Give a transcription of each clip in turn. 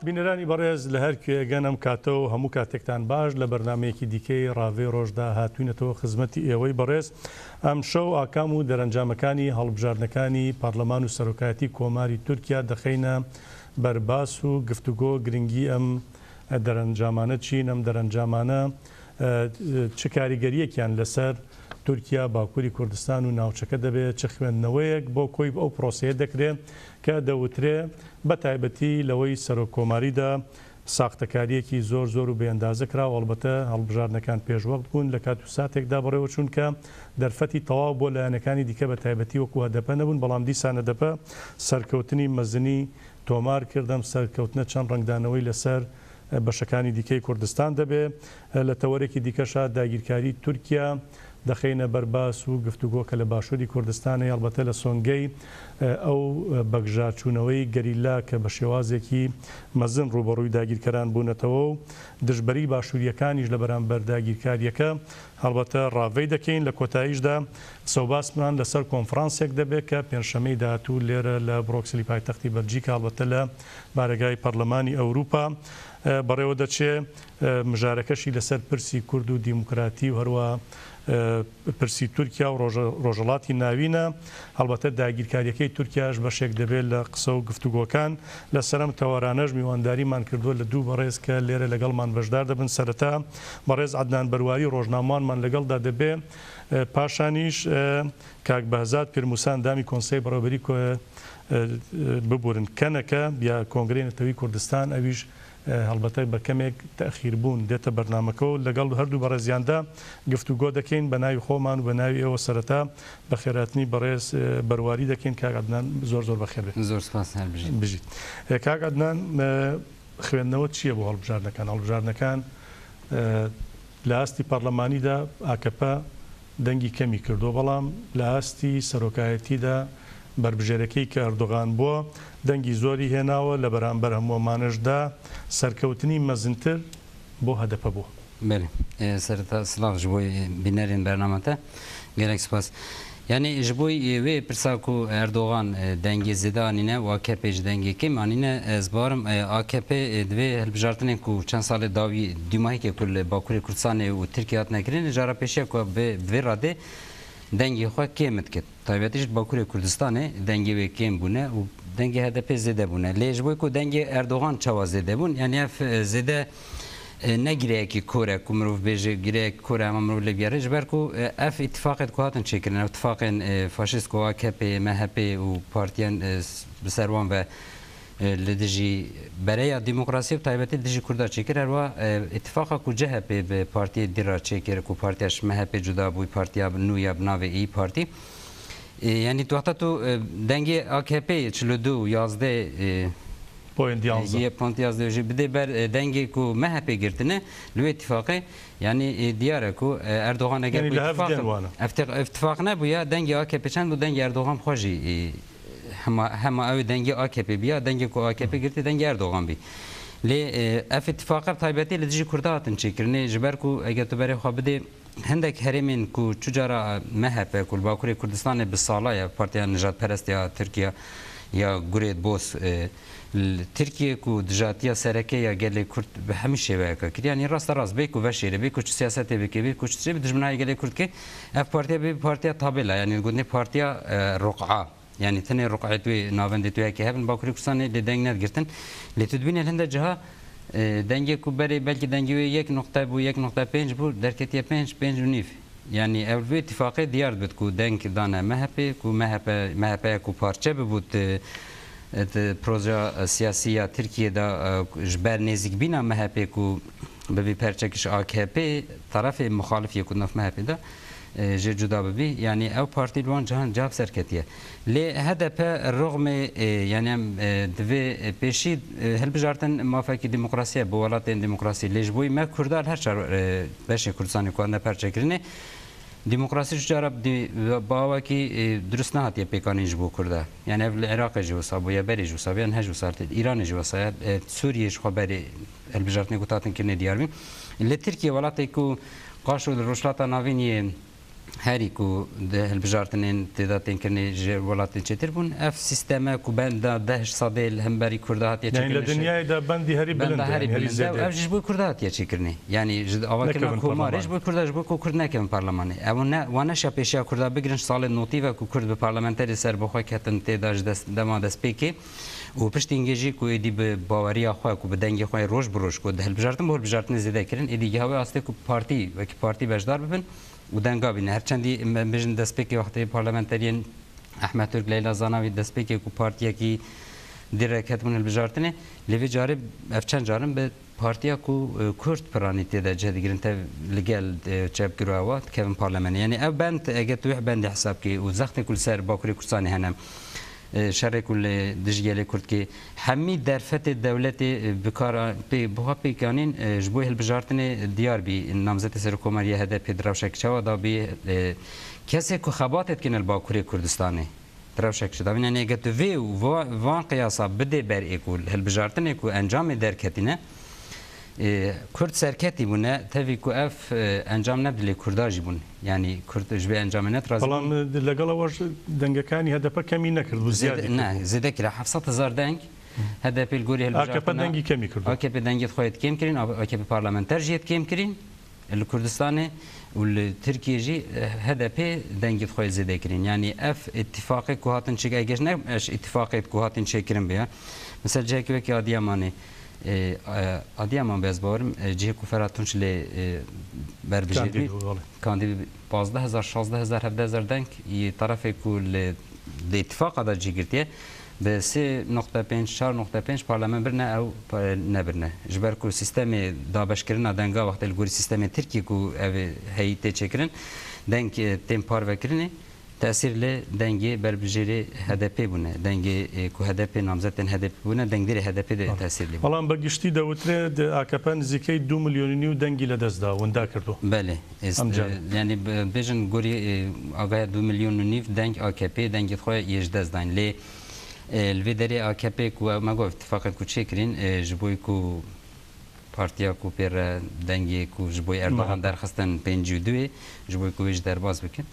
بینەرانی بەڕێز لە هەر کوێ گەن ئەم کاتە و هەموو کاتێکتان باش لە بەرنامەیەکی دیکەی ڕاڤەی ڕۆژدا هاتووینەتەوە خزمەتی ئێوەی بەڕێز. ئەمشەو ئاکام و دەرەنجامەکانی هەڵبژاردنەکانی پارلەمان و سەرۆکایەتی کۆماری تورکیا دەخەینە بەر باس و گفتوگۆ، گرنگی ئەم دەرەنجامانە چین، ئەم دەرەنجامانە چ کاریگەرییەکیان لەسەر تورکیا، باکووری کوردستان و ناوچەکە دەبێت، چ خوێندنەوەیەک بۆ کۆی ئەو پرۆسەیە دەکرێت کە دەوترێ بە تایبەتی لەوەی سەرۆک کۆماریدا ساختەکارییەکی زۆر زۆر و بێ ئەندازە کرا و ئەڵبەتە هەڵبژاردنەکان پێشوەخت بوون لە کات و ساتێکدا بەڕێوەچوون کە دەرفەتی تەواو بۆ لایەنەکانی دیکە بە تایبەتی وەکو هەدەپە نەبوون بەڵام دیسان هەدەپە سەرکەوتنی مەزنی تۆمار کرد ئەم سەرکەوتنە چەند ڕەنگدانەوەی لەسەر بەشەکانی دیکەی کوردستان دەبێ. لە تەوەرێکی دیکەشا داگیرکاری تورکیا دەخەینە بەر باس و گفتوگۆ کە لە باشووری کوردستانەی ئەڵبەتە لە سۆنگەی ئەو بەگژاچوونەوەی گەریلا کە بە شێوازێکی مەزن ڕووبەڕووی داگیرکەران بوونەتەوە و دژبەری باشوورییەکانیش لە بەرامبەر داگیرکارییەکە هەڵبەتە ڕاڤەی دەکەین. لە کۆتاییشدا قسەوباسمان لەسەر کۆنفرانسێک دەبێ کە پێنجشەممەی داهاتوو لێرە لە برۆکسلی پایتەختی بەلجیکا هەڵبەتە لە بارەگای پەرلەمانی ئەوروپا بەڕێوە دەچێ، مژارەکەشی لەسەر پرسی کورد و دیموکراتی و هەروەها پرسی تورکیا و ڕۆژهەڵاتی ناوینە، هەڵبەتە داگیرکارییەکەی تورکیاش بەشێک دەبێت لە قسە و گفتوگۆکان. لەسەر ئەم تەوەرانەش میوانداریمان کردووە لە دوو بەڕێز کە لێرە لەگەڵمان بەشدار دەبن، سەرەتا بەڕێز عەدنان بەرواری ڕۆژنامەوانمان لەگەڵدا دەبێ، پاشانیش کاک بەهزاد پیرموسا ئەندامی کۆنسەی بەڕێوەبەری ببورن کەنەکە یا کۆنگرەی نەتەوەی کوردستان ئەویش هەڵبەتە بە کەمێک تەئخیر بوون دێتە بەرنامەکەو لەگەڵ هەردوو بەڕێزیاندا گفتوگۆ دەکەین بە ناوی خۆمان و بە ناوی ئێوە سەرەتا بەخێرهاتنی بەڕێز بەرواری دەکەین کاک عەدنان زۆر زۆر بەخێر بێ. زۆر سپاس هەر بژیت. بژیت. کاک عەدنان خوێندنەوەت چییە بۆ هەڵبژاردنەکان؟ هەڵبژاردنەکان لە ئاستی پەڕلەمانیدا ئاکەپە دەنگی کەمی کردووە، بەڵام لە ئاستی سەرۆکایەتیدا بەربژێرەکەی کە ئەردۆغان بووە دەنگی زۆری هێناوە، لە بەرامبەر هەموو ئەمانەشدا سەرکەوتنی مەزنتر بۆ هەدەپە بووە. بەلێ سەرەتا سڵاڤ ژ بۆی بینەرێن بەرنامەتە گەلەک سپاس. یانی ژ بۆی وێ پرسا کو ئەردۆغان دەنگێ زێدە ئانینە و ئاکەپێ ژ دەنگێ کێم ئانینە ئەز باوەرم ئاکەپێ divê hilbijartinên ku çend salê dawî dûmahîkê ku li Bakurê Kurdistanê û Tirkiyê hatine kirin cara pêşiya ku bi vê radê dengê xwe kêm dikit. Taybetî ji Bakurê Kurdistanê dengê wê kêm bûne û dengê HDP'ê zêde bûne. Lê ji bo ku dengê Erdogan çawa zêde bûn, yanî ev zêde ne gireyekî kor e ku mirov bêje gireyek kor e hema mirov lê bigere. Ji ber ku ev îtîfaqên ku hatin çêkirin, ev tifaqên faşîst ku AKP, MHP û partiyên bi ser wan ve li dijî bereya demokrasiyê bi taybetî li dijî Kurda çêkir. Her wiha îtîfaqa ku CHP bi partiyê dî re çêkir ku partiya ji MHP cuda bû partiya nû ya bi navê Îyî Partî. Yanî tu wexta tu dengê AKP'ê 42 û 11 Point 11. Yê point 11 jî bidê ber dengê ku MHP'ê girtine li wê îtîfaqê yanî diyar e ku Erdogan eger ku îtîfaq îtîfaq nebûya dengê AKP'ê çend bû dengê Erdogan bi xwe jî Hema hema ew ê dengê AKP'ê bîya, dengê ku AKP'ê girtî dengê Erdogan bî. Lê ev îtîfaqe bi taybetî li dijî Kurda hatin çêkirinê ji ber ku eger tu berê xwe bidê hindek herêmên ku çu cara MHP ku li Bakurê Kurdistanê bi sala ye Partiya Nijadperest ya Tirkiya ya Gurê Boz li Tirkiyê ku dijatiya sereke ya gelê Kurd bi hemî şêweyeke kiriye yanî raste rast bê ku veşêre bê ku çi siyasetê bike bê ku çi tiştê bi dijminayê gelê Kurd ke Ev partiya bê partiya tabela yanî gotinê partiya ruqa yanî tenê ruqayê tu yê navendê tu yekê hebin Bakurê Kurdistanê lê deng nedigirtin. Lê tu dibînî li hinde ciha dengê ku berê belkî dengê wê yek nuqte bû yek nuqte pênc bû derketiye pênc pênc û nîv. Yanî ew li vê îtîfaqê diyar dibit ku deng dane MHP'ê ku MHP MHP'ya ku parçe bibû di di projeya siyasî ya Tirkiyê de ji ber nêzîkbîna MHP'ê ku bibî perçekî ji AKP'ê terefê muxalif yê ku di nav MHP'ê de jê cuda bibî yanî ew partî li wan cihan cihab serketiye. Lê HDP rixmê yanî em divê pêşî hilbijartin mafekî demokrasî ye bo welatên demokrasî lê ji bo me Kurda li her çar beşê Kurdistanê ku hatine perçekirinê demokrasî ji cara bi awayekî dirust nehatiye pêkanîn ji bo Kurda. Yanî ev li Iraqê jî wisa bûye, berê jî wisa bûye, niha jî wisa li Îranê jî wisa ye, Sûriyê ji xwe berê hilbijartinê ku hatin kirinê diyar bî. Li Tirkiyê welatê ku qaşo li Rojhilata Navîn yê هەری ku di hilbijartinên têda tên kirinê ji welatên çêtir bûn. Ev sîsteme ku benda 10 sadê li hemberî Kurda hatiye Yani li çêkirinê dünyayê da bendî herî bilind benda e, herî yani herî bilind e. zêde. Ev ji bo Kurda hatiye çêkirinê. Yani ji avakirina Nekevin komarê ji parlamenê. bo Kurda ji bo ku Kurd nekevin parlamenê. Ew ne wan neşa pêşiya Kurda bigirin ji salên notî ve ku Kurd bi parlamenterê serbixwe ketin têda ji dest dema destpêkê û piştî jî ku êdî bi baweriya xwe ku bi dengê xwe roj bi roj ku di hilbijartin bi hilbijartinê zêde kirin êdî giha wê astê ku partî wekî partî beşdar bibin û denga bîne. Her çendî em bijin destpêkê wextê parlamenteriyên Ehmed Türk Leyla Zanavî destpêkê ku partiyekî direk ketibûn hilbijartinê lê vê carê ev çend carin bi partiya ku Kurd piranî tê de cih digirin tev li gel çepgir û ewa dikevin parlamenê. Yani ev bend eger tu wê bendê hesab kî û zextê ku li ser Bakurê Kurdistanê hene şerê ku li dij gelê Kurdkê hemî derfetê dewletê bikar pê buha pêkanîn ji bo hilbijartinê diyar bî namzetê Serokkomariya HDP di rewşek çawa da bî kesê ku xebatê dikin li Bakurê Kurdistanê di rewşek çi da bî yani eger tu vê û van qiyasa bidê ber ê ku hilbijartinê ku encamê derketîne Kurd serketî bûne tevî ku ev encam ne dilê Kurda jî bûn. Yani Kurd ji vê encamê net razî bûn. Belam لەگەڵ ئەوەش dengەکانی هەدەپە کەمی نەکرد بوو زیادی کرد. Ne, zêde kire 700 hezar deng HDP li gorî AKP hilbijartina dengî kemî kirdu. AKP dengê xwe yê kêm kirin, AKP parlamenter jî yê kêm kirin li Kurdistanê û li Tirkiye jî HDP dengê xwe zêde kirin. Yani ev ittifaqê ku hatin çêk eger ne eş ittifaqê ku hatin çêkirin be. Mesela cihekî wekî Adiyamanê Adiyaman bez bawerim cihê ku Ferhat Tunç lê berbijêr Kandîd bî bû, belê. kandîd 15 hezar, 16 hezar, 17 hezar deng yê tarafê ku li di ittifaqa da cih girtiye bi 3.5, 4.5 parlamen birine ew nebirine. Ji ber ku sîstemê dabeşkirina denga wextê li gorî sîstemê Tirkiye ku ev heyî tê çêkirin deng tên parvekirinê tesîr li dengê berbijêrê HDP bûne. Dengê ku HDP namzetên HDP bûne dengdêrê HDP de tesîr lê bûne. Belam bi giştî dewtirê AKP nizîkey 2 milyonî nîw dengî li dest da winda kirdu. Belê. Em carê. Yani bêjin gorî agaya 2 milyon û nîv deng AKP dengê xwe yê ji dest dayîn. Lê li vê derê AKP ku ew me got ittifaqên ku çêkirin ji bo ku partiya ku pê re dengê ku ji bo Erdogan derxistin 52 ji bo ku wê ji derbas bikin.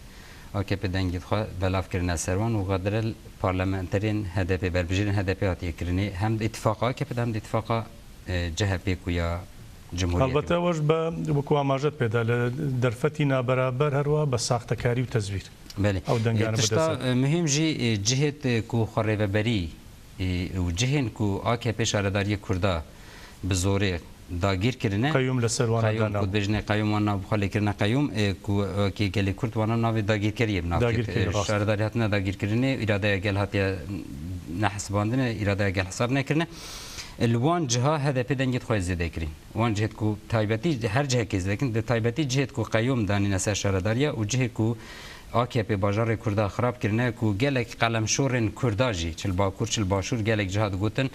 AKP dengê xwe belav kirine ser wan û qadire parlamenterên HDP berbijêrên HDP hatiye kirinê hem di ittifaqa AKP hem di ittifaqa CHP ku ya Cumhuriyetê. Elbette ew be wekû amajet pêda li derfetî naberaber herwa bi saxtekarî û tezvîr. Belê. Ew dengane bi Tişta dest. mühim jî cihê ku xwe rêveberî û cihên ku AKP şaredariyê Kurda bi zorê dagir kirine Qeyûm li ser wan Qeyûm dana. ku dibêjine qeyûm wan nav xwe lê kirine qeyûm ku wekî gelê Kurd wan navê dagirkeriyê bi nav kir. Dagirkerî, rast. Şaredarî hatine dagirkirinê îradeya gel hatiye nehesibandine îradeya gel hesab nekirine. Li wan ciha HDP dengê xwe zêde kirin. Wan cihê ku taybetî her cihekê zêde kirin, di taybetî cihê ku qeyûm danîne ser şaredariya û cihê ku AKP bajarê Kurda xirab kirine ku gelek qelemşorên Kurda jî çil Bakur çil Başûr gelek ciha digotin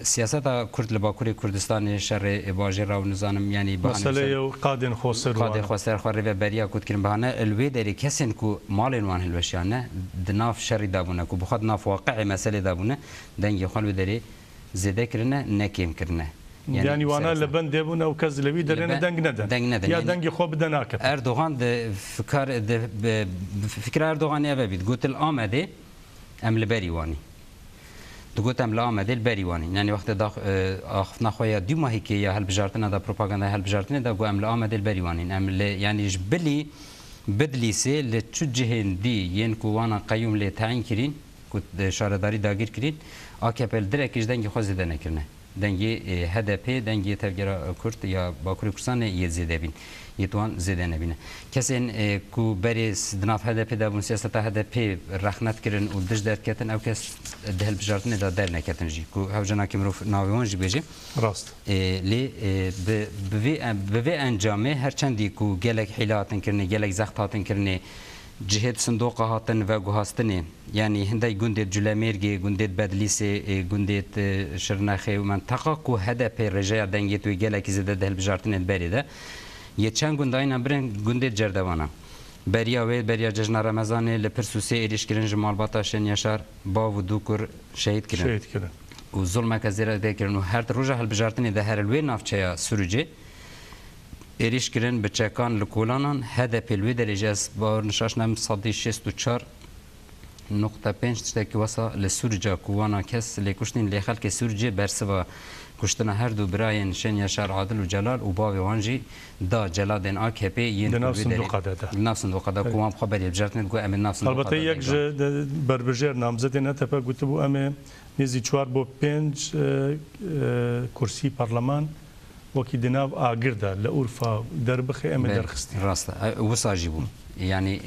siyaseta Kurd li Bakurê Kurdistanê şerê bajêr û nizanim yanî bahane Meseleyê û qadên xweser qadê wan. xweser xwe rêveberiya ku dikirin bahane li wê derê kesên ku malên wan hilweşiyane di nav şerî dabûne ku bi xwe di nav waqi'ê meselê dabûne dengê xwe li wê derê zêde kirine ne kêm kirine. Yani wana li bendê bûn ew kes li wî derê ne deng nedin. Deng nedin. Ya Yani dengê xwe bide AKP. Erdogan di fikar di fikra Erdogan ev e bî digot li Amedê em li berî wanî. Digot em li Amedê li berî wanî. Yani wextê da axiftina xwe ya du mahîkê ya hilbijartina da propaganda hilbijartinê da got em li Amedê li berî wanîn. Em li yani ji bilî Bidlîsê li çu cihên dî yên ku wana qeyûm lê tayîn kirîn ku şaredarî dagir kirîn AKP li direkî ji dengê xwe zêde nekirine. Dengê HDP, dengê Tevgera Kurd ya Bakurê Kurdistanê yê zêde bîn. Yê wan zêde nebîne. Kesên ku berê di nav HDP de bûn siyaseta HDP rexnet kirin û dij derketin ew kes di hilbijartinê de derneketin jî ku hewcenakê mirov navê wan jî bêje. Rast. Lê bi vê encamê her çendî ku gelek hîle hatin kirinê, gelek zext hatin kirinê, cihêt sindoqa hatin veguhastinê yani hindek gundê Culemêrgê, gundê Bedlîsê, gundê Şirnexê û menteqa ku HDP rêjeya dengê tu gelekî zêde di hilbijartinê berê de yê çend gundayîna birin gundê Cerdevana. Beriya wê beriya cejna Remezanê li Pirsûsê êrîş kirin ji malbata Şenyaşar bav û du kur şehîd kirin. Şehîd kirin. Û zulmeke zêre tê kirin û her roja hilbijartinê de her li wê navçeya Sûrûcê Êrîş kirin bi çekan li kolanan, HDP li wê derê jî ez bawer nişaş nebim sedî 64 nuqte pênc tiştekî wisa li Sûrica ku wana kes lê kuştîn lê xelkê Sûricê bersiva kuştina her du birayên Şenyaşar Adil û Celal û bavê wan jî da celadên AKP'ê yên Di ku nav li wê derê sindoqa de da. li nav sindoqa de ku wan bi xwe berî hilbijartinê digot em ê li nav sindoqa Helbete de yek deng ji dan. berbijêr namzetên HDP gotibû em ê nêzî çwar bo pênc kursî parleman Wekî di nav agir de li Urfa derbixê em ê Belê, derxistî. rast e. Wisa jî bû. Yanî Yanî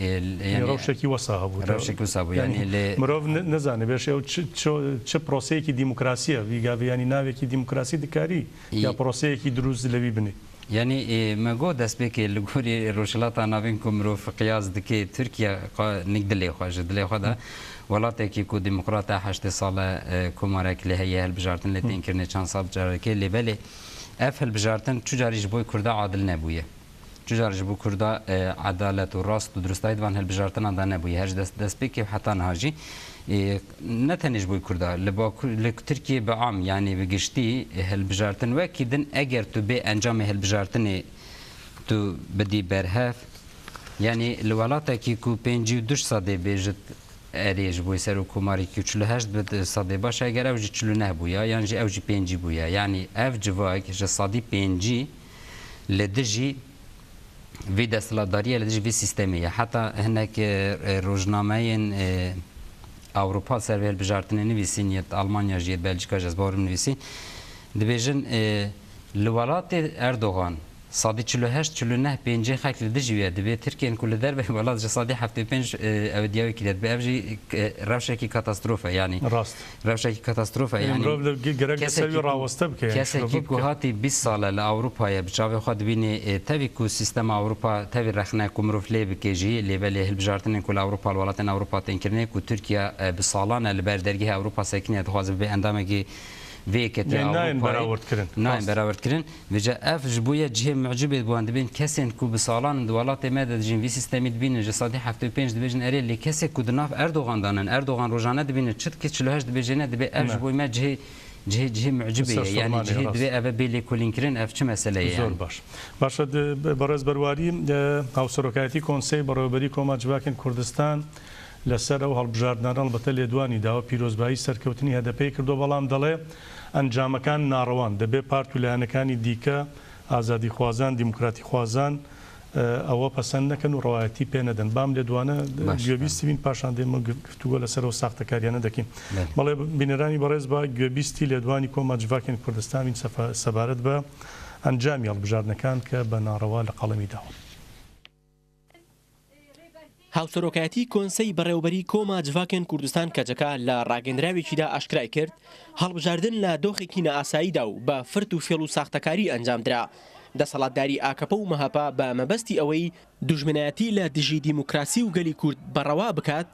yanî rewşekî wisa hebû. Rewşekî wisa bû. Yanî Yanî lê mirov nizane bêje ew çi çi çi proseyekî demokrasî ye vî gavê yanî navekî demokrasî dikarî ya proseyekî dirûst li wî binê. Yanî me got destpêkê li gorî Rojhilata Navîn ku mirov qiyas dike Tirkiye qa nik dilê xwe ji dilê xwe de welatekî ku demokrat e 80 sal e komarek lê heye hilbijartin lê tên kirinê çend sal carekê lê belê ev hilbijartin çu carî ji bo Kurda adil nebûye. Çu carî ji bo Kurda edalet û rast û dirustayî di van hilbijartinan de nebûye her ji dest destpêkê û heta niha jî ne tenê ji bo Kurda li Bakur li Tirkiyê bi am yanî bi giştî hilbijartin wekî din eger tu bê encamê hilbijartinê tu bidî berhev yanî li welatekî ku 52 sedê bêjit erê ji bo serokkomarîkî û 48 bi sedê baş e eger ew jî 49 bûya yan jî ew jî 50 bûya yanî ev civak ji sedî 50 li dijî vê desthilatdariyê li dijî vê sîstemê ye. Heta hinek rojnameyên Ewropa ser vê hilbijartinê nivîsîn yê Almanya jî yê Belçîka jî ez bawer im nivîsî dibêjin li welatê Erdogan sedî 48 49 pêncê xelk li dijî wî ye dibê Tirkên ku li derveyê welat ji sedî 75 ew diya wî kiriye dibê ev jî rewşekî katastrof e yanî Rast. Rewşekî katastrof e Yanî yanî mirov li gerek li ser kesekî wî ku raweste bike yanî şirove kesekî ku bike. hatî 20 sal e li Ewropayê bi çavê xwe dibînê tevî ku sîstema Ewropa tevî rexne ku mirov lê bike jî lê belê hilbijartinên ku li Ewropa li welatên Ewropa tên kirinê ku Tirkiye bi salan e li ber dergehê Ewropa sekiniye dixwaze bibe endamekî vê yeketiya Yanî nayên Ewropayê berawirdkirin. nayên Rast. berawirdkirin. Vêca ev ji bo ye cihê mucibê di wan dibên kesên ku bi salan in di welatê me de dijîn vî sîstemî dibînin 75% dibêjin erê lê kesê ku di nav Erdogan de nin Erdogan rojane dibînin çi dike 48 dibêjê ne dibê ev ji Ne. bo me cihê cihê cihê mucibê Li ye ser yanî sormanê cihê rast. divê ev e bê lêkolînkirin ev çi mesele ye Zor yanî. baş. Başa Berêz Berwarî Hawserokayetî Konsey Beڕێوەبەری Koma Civakên Kurdistan لەسەر ئەو هەڵبژاردنانە ئەڵبەتە لێدوانی داوە پیرۆزبایی سەرکەوتنی هەدەپەی کردووە بەڵام دەڵێ ئەنجامەکان ناڕەوان دەبێ پارت و لایەنەکانی دیکە ئازادیخوازان دیموکراتیخوازان ئەوە پەسەند نەکەن و ڕەوایەتی پێ نەدەن بام لێدوانە باش گوێبیستی بین پاشان دێمە گفتوگۆ لەسەر ئەو ساختەکاریانە دەکەین بەلێ. بەڵێ بینەرانی بەڕێز با گوێبیستی لێدوانی کۆما جڤاکێن کوردستان بین سەبارەت بە ئەنجامی هەڵبژاردنەکان کە بە ناڕەوا لە قەڵەمی داون. هاوسەرۆکایەتی کۆنسەی بەڕێوەبەری کۆما جڤاکێن کوردستان کەجەکە لە ڕاگەندراوێکیدا ئاشکرای کرد، هەڵبژاردن لە دۆخێکی نائاساییدا و بە فرت و فێڵ و ساختەکاری ئەنجامدرا. دەسەڵاتداری ئاکەپە و مەهەپە بە مەبەستی ئەوەی دوژمنایەتی لە دژی دیموکراسی و گەلی کورد بە ڕەوا بکات،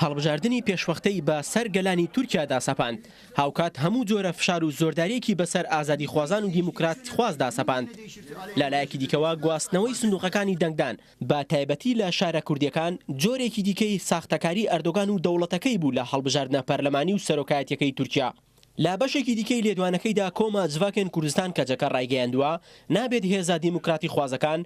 هەڵبژاردنی پێشوەختەی بە سەر گەلانی تورکیادا سەپاند، هاوکات هەموو جۆرە فشار و زۆردارییەکی بەسەر ئازادیخوازان و دیموکراتخوازدا سەپاند. لە لایەکی دیکەوە گواستنەوەی سندوقەکانی دەنگدان بە تایبەتی لە شارە کوردییەکان جۆرێکی دیکەی ساختەکاری ئەردۆگان و دەوڵەتەکەی بوو لە هەڵبژاردنە پەرلەمانی و سەرۆکایەتیەکەی تورکیا. لە بەشێکی دیکەی لێدوانەکەیدا کۆما جڤاکێن کوردستان کەجەکە ڕایگەیاندووە، نابێت هێزە دیموکراتیخوازەکان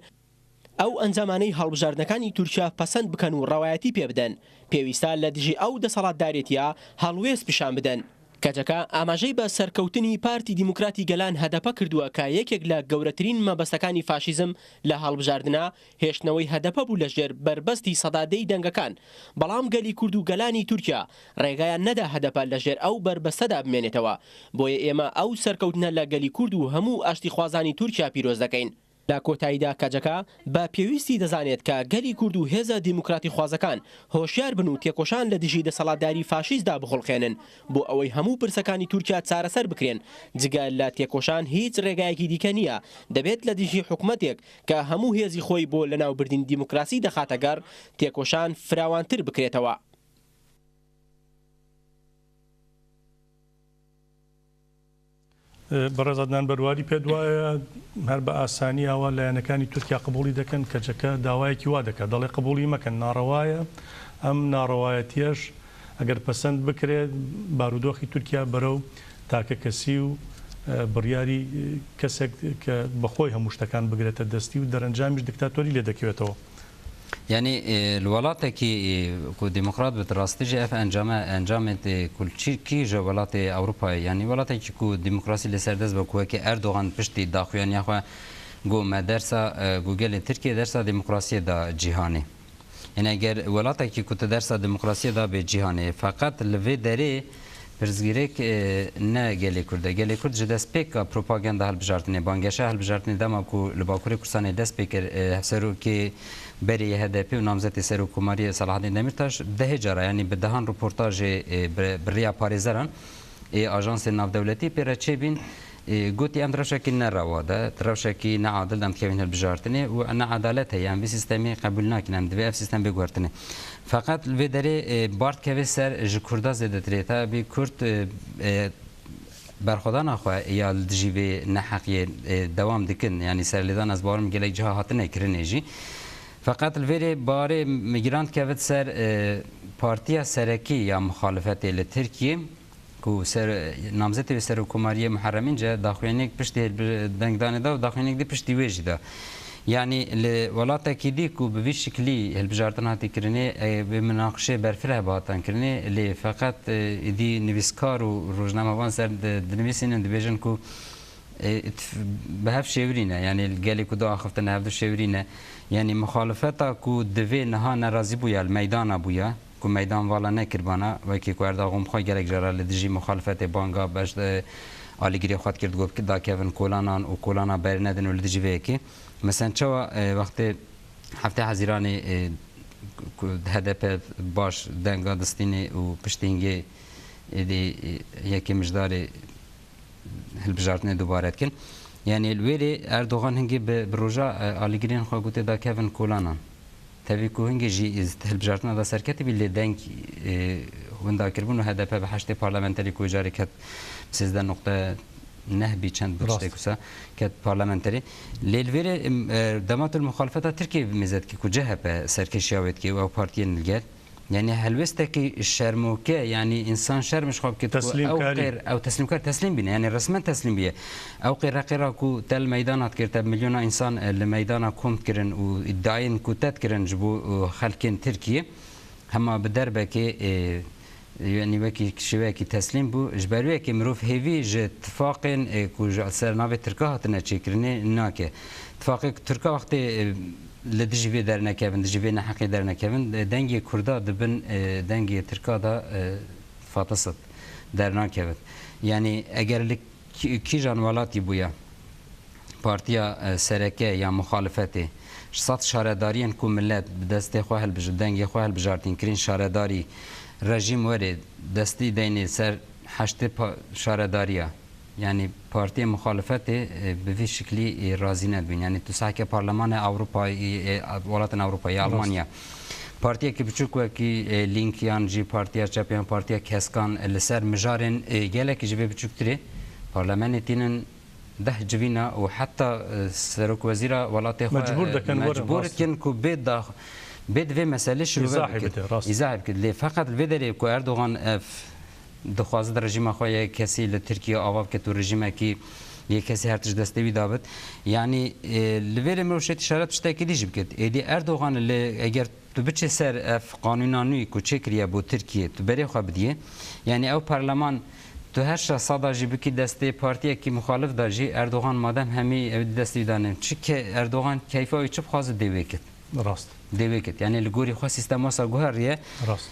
ئەو ئەنجامانەی هەڵبژاردنەکانی تورکیا پەسەند بکەن و ڕەوایەتی پێبدەن، پێویستە لە دژی ئەو دەسەڵاتدارێتیە هەڵوێست پیشان بدەن. کەجەکە ئاماژەی بە سەرکەوتنی پارتی دیموکراتی گەلان هەدەپە کردووە کە یەکێک لە گەورەترین مەبەستەکانی فاشیزم لە هەڵبژاردنە هێشتنەوەی هەدەپە بوو لە ژێر بەربەستی سەدا دەی دەنگەکان، بەڵام گەلی کورد و گەلانی تورکیا ڕێگایان نەدا هەدەپە لە ژێر ئەو بەربەستەدا بمێنێتەوە، بۆیە ئێمە ئەو سەرکەوتنە لە گەلی کورد و هەموو ئاشتیخوازانی تورکیا پیرۆز دەکەین. لە کۆتاییدا کەجەکە بە پێویستی دەزانێت کە گەلی کورد و هێزە دیموکراتیخوازەکان هۆشیار بن و تێکۆشان لە دژی دەسەڵاتداری فاشیستدا بخوڵقێنن بۆ ئەوەی هەموو پرسەکانی تورکیا چارەسەر بکرێن، جگە لە تێکۆشان هیچ ڕێگایەکی دیکە نییە، دەبێت لە دژی حکومەتێک کە هەموو هێزی خۆی بۆ لەناوبردنی دیموکراسی دەخاتە گەڕ، تێکۆشان فراوانتر بکرێتەوە. بەڕێز عەدنان بەرواری پێت وایە هەر بە ئاسانی ئاوا لایەنەکانی تورکیا قبوڵی دەکەن؟ کەجەکە داوایەکی وا دەکات دەڵێ قبوڵی مەکەن ناڕەوایە، ئەم ناڕەوایەتیەش ئەگەر پەسەند بکرێت بارودۆخی تورکیا بەرەو تاکەکەسی و بڕیاری کەسێک کە بەخۆی هەموو شتەکان بگرێتە دەستی و دەرەنجامیش دکتاتۆری لێ دەکەوێتەوە. یانی li welatekî ku demokrat bit rastî jî ev encame encamê ku li çi kî ji welatê Ewropayê yanî welatekî ku demokrasî li ser dest be ku wekî Erdogan piştî daxuyaniya xwe got me dersa got gelê Tirkiyê dersa demokrasiyê da cîhanê. Yanî eger welatekî ku tu dersa demokrasiyê dabê cîhanê feqet li vê derê pirsgirêk ne gelê Kurd e. Gelê Kurd ji destpêka propaganda hilbijartinê, bangeşa hilbijartinê dema ku li Bakurê Kurdistanê dest pê kir hevserokê berê yê HDP'ê û namzetê Serokkomariyê Selahaddîn Demîrtaş dehê cara yanî bi dehan roportajê bi riya parêzeran ê ajansên navdewletî pê re çêbîn gotî em di rewşekî ne rewa de, di rewşekî ne adil de em dikevin hilbijartinê û ne edalet heye em vî sîstemê qebûl nakin em divê ev sîstem bê guhertinê. Feqet li vê derê bar dikeve ser ji Kurda zêdetirê tebî Kurd berxwedana xwe ya li dijî vê neheqiyê dewam dikin yanî serlêdan ez bawerim gelek ciha hatine kirinê jî. Feqet li vê rê barê migran dikeve ser partiya serekî ya muxalefetê li Tirkiyê ku ser namzetê wê serokkomariyê Muharrem Înce daxuyaniyek piştî dengdanê da û daxuyaniyek dî piştî wê jî da. Yanî li welatekî dî ku bi vî şiklî hilbijartin hatî kirinê bi minaqişê berfireh bihatan kirinê lê feqet êdî nivîskar û rojnamevan ser dinivîsînin dibêjin ku bi hev şêwirî ne yanî li gelê ku diaxiftin hev du şêwirî ne yanî muxalefeta ku divê niha nerazî bûya li meydana bûya ku meydan vala nekiribana wekî ku Erdogan bi xwe gelek cara li dijî muxalefetê banga beş alîgirê xwe dikir digot dakevin kolanan û kolana berê nedin û li dijî vê yekê mesen çawa wextê heftê hezîranê ku HDP baş denga distînê û piştî hingê êdî yekê mijdarê hilbijartinê dubare dikin. Yanî li wê rê Erdogan hingê bi roja alîgirên xwe gotê dakevin kolanan. Tevî ku hingê jî hilbijartina da serketibî lê deng winda kiribûn û HDP bi heştê parlamenterî ku carê ket bi sêzdeh nuqte neh bî çend bû tiştek wisa ket parlamenterî. Lê li vê rê dema tu li muxalefeta Tirkiyeyê bimêze dikî ku CHP serkêşiya wê dike û ew partiyên li gel Yanî helwêstekî şermoke yanî însan şerm ji xwe bike ku ew qêr ew teslîmkar teslîm bîne yanî resmen teslîm bîye. Ew qêre qêra ku te li meydana dikir te bi milyona însan li meydana kom dikirin û îdiayên ku te dikirin ji bo xelkên Tirkiyê hema bi derbekê yanî wekî şêweyekî teslîm bû. Ji ber wê yekê mirov hêvî ji tifaqên ku ji ser navê Tirka hatine çêkirinê nake. Tifaqê Tirka wextê Li dijî vê dernekevin, dijî vê neheqiyê dernekevin, dengê Kurda di bin dengê Tirka de fatisit, dernakevit. Yanî eger li kîjan welatî bûya partiya sereke ya muxalifetê ji sed şaredariyên ku milet bi destê xwe hilbij dengê xwe hilbijartîn kirîn şaredarî rejîm werê destî deynê ser heştê şaredariya Yanî partiyên muxalefetê bi vî şiklî razî nedibîn. Yanî tu sehke parlemanê Ewropayê, welatên Ewropayê ya Almanya partiyekî biçûk wekî Link yan jî Partiya Çep yan Partiya Keskan li ser mijarên gelekî ji vê biçûktirê parlamenê tînin deh civîna û heta serokwezîra welatê xwe mecbûr dikin ku bê dax bê di vê meselê şirove bikin. Îzahê bikin. Lê feqet li vê derê ku Erdogan ev Dixwaze di rejîma xwe yê kesî li Tirkiye ava biket û rejîmekî yê kesî her tişt destê wî dabit. Yanî li vê rê mirov şêt îşaret tiştekî dî jî biket. Êdî Erdogan li eger tu biçê ser ev qanûna nû ku çêkiriye bo Tirkiyê tu berê xwe bidiyê. Yanî ew parleman tu her şa sada jî bikî destê partiyekî muxalif da jî Erdogan madem hemî ew di destê wî da ne. Çi ke Erdogan keyfa wî çi bixwaze dê wê kit. Rast. Dê wê kit. Yanî li gorî xwe sîstem wisa guheriye. Rast.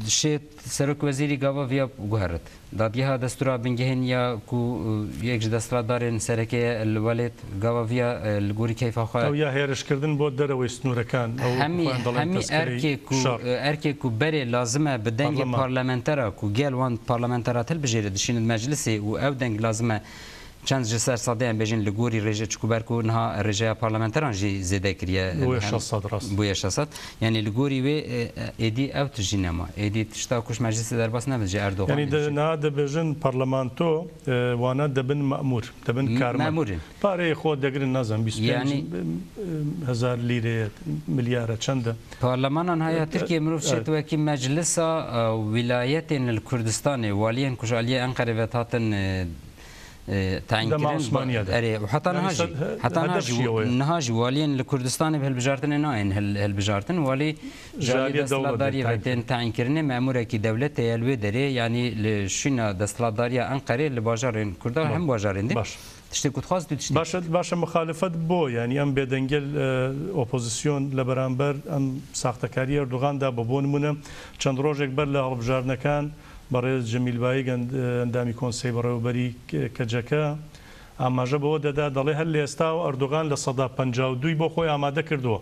Şêt serokwezîrî gava viya guherit. Dadgeha Destûra Bingehîn ya ku yek ji desthilatdarên sereke ye li welêt gava viya li gorî keyfa xwe Ew ya hêrişkirdin bo derewê sinûrekan ew Hemî xwe dalen hemî tezkereyî erkê ku şer. erkê ku berê lazim e bi dengê Parleman. parlamentera ku gel wan parlamentera tilbijêre dişînin meclisê û ew deng lazim e Çend ji ser sedê em bêjin li gorî rêje çiku ber ku niha rêjeya parlamenteran jî zêde kiriye. Bûye 600 rast. Bûye 600. Yanî li gorî wê êdî ew tişt jî nema. Êdî tişta ku ji meclisê derbas nebe ji Erdogan. Yanî di niha dibêjin parlamento wana dibin memûr, dibin karmend. Memûr in. Pareyê xwe degirin nazan 25 hezar lîreye, milyar e çend e. Parlemana niha ya Tirkiyê mirov çêt wekî meclisa wîlayetên li Kurdistanê waliyên ku ji aliyê Enqerê ve hatin. تەعین دەما کردن عوسمانییە دا. ئەرێ و حەتا یانی نها ژی سەد حەتا نها هەدەف ژی ژی ئەوەیە. نها ژی والیێن لە کوردستانێ bi hilbijartinê nayên hilbijartin walî ji aliyê ژالیە دەوڵەت دێن desthilatdariyê ve تەعین tên کردن. تەعین kirinê memûrekî dewletê ye li wê derê yanî li şûna desthilatdariya Enqerê li bajarên Kurda بەڵێ hem bajarên din باش. tiştê ku dixwaz tu tiştê باشە باشە مخالفەت بۆ یانی ئەم بێدەنگیە ئۆپۆزسیۆن لە بەرامبەر ئەم ساختەکاریە ئەردۆغاندا بۆ بۆ نمونە چەند ڕۆژێک بەر لە هەڵبژاردنەکان بەڕێز جەمیل بایک ئەندامی کۆنسەی بەڕێوەبەری کەجەکە ئاماژە بەوە دەدا دەڵێ هەر لە ئێستاوە ئەردۆغان 52%ی بۆ خۆی ئامادە کردووە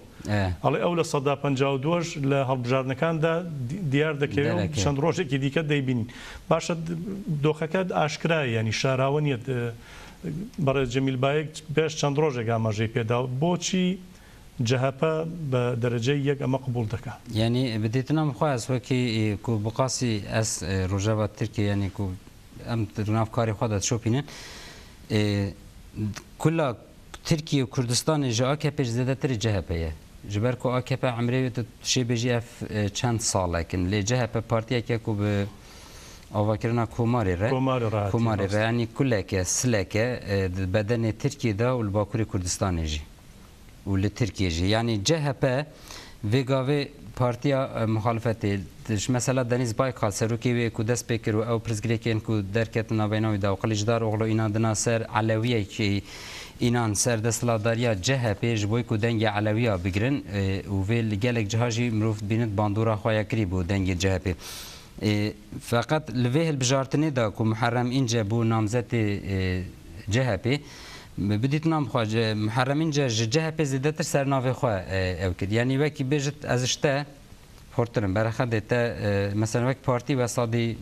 ئەڵێ ئەو 52%ەش لە هەڵبژاردنەکاندا دیار دەکەوێ و چەند ڕۆژێکی دیکە دەیبینین. باشە دۆخەکە ئاشکرایە یانی شاراوە نییە بەڕێز جەمیل بایک پێش چەند ڕۆژێک ئاماژەی پێدا بۆچی جەهەپە بە دەرەجەی یەک ئەمە قبوڵ دەکا؟ یانی bi dîtina min xwe ez wekî ku bi qasî ez rojeva Tirkiyê yanî ku em di nav karê xwe de dişopînin kula Tirkiye û Kurdistanê ji AKP ji zêdetirê CHP ye. Ji ber ku AKP emrê wê tu şê bêjî ev çend salek in. Lê CHP partiyek ye ku bi avakirina komarê re komarê re yanî kulek e, silek e di bedenê Tirkiyê de û li Bakurê Kurdistanê jî. Û li Tirkiyê jî. Yanî CHP vê gavê partiya muxalefetê ji mesela Denîz Baykal serokê wê ku dest pê kir û ew pirsgirêkên ku derketin navbeyna wî de û Qiliçdaroglu înan dina ser elewiyekî înan ser desthilatdariya CHP'ê ji bo ku dengê elewiya bigirin û vê li gelek ciha jî mirov dibînin bandora xwe ya kirî bû dengê CHP'ê. Feqet li vê hilbijartinê de ku Muharrem Înce bû namzetê CHP'ê, bi dîtina min xwe Muharrem Înce ji CHP'ê zêdetir ser navê xwe ew kir. Yanî wekî bêjit ez ji te xurttir im, berexedê te meselen wek partî we sadî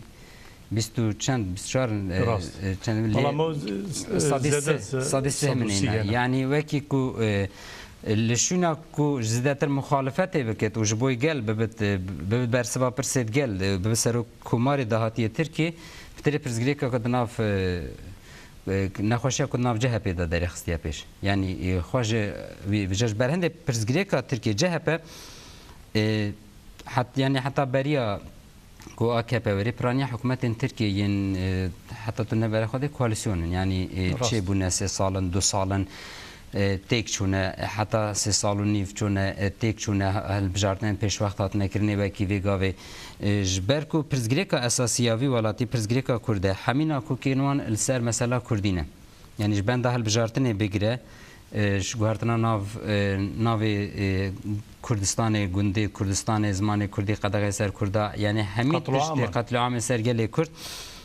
bîst û çend, 24 çend lê sadî sê min êne. Yanî wekî ku li şûna ku zêdetir muxalefetê biket û ji bo gel bibit bibit bersiva pirsê gel bibe serok komarê dahatiyê Tirkiyê bi tirê pirsgirêka ku di nav nexweşiya ku di nav CHP'ê de derê xistiye pêş. Yanî xwe ji wî ji berhindê pirsgirêka Tirkiyê CHP yanî heta beriya ku AKP werê piraniya hikûmetên Tirkiyê yên heta tu nebere xwe dê koalîsyon in. Yanî çê bûne sê sal in, du sal in têk çûne, heta sê sal û nîv çûne, têk çûne, hilbijartinên pêşwext hatine kirinê wekî vê gavê. Ji ber ku pirsgirêka esasî ya vî welatî pirsgirêka Kurd e, hemî nakokên wan li ser mesela Kurdî ne. Yanî ji benda hilbijartinê bigire, ji guhertina nav navê Kurdistanê, gundê Kurdistanê, zimanê Kurdî qedexê ser Kurda, yanî hemî tiştê qetlîamê ser gelê Kurd,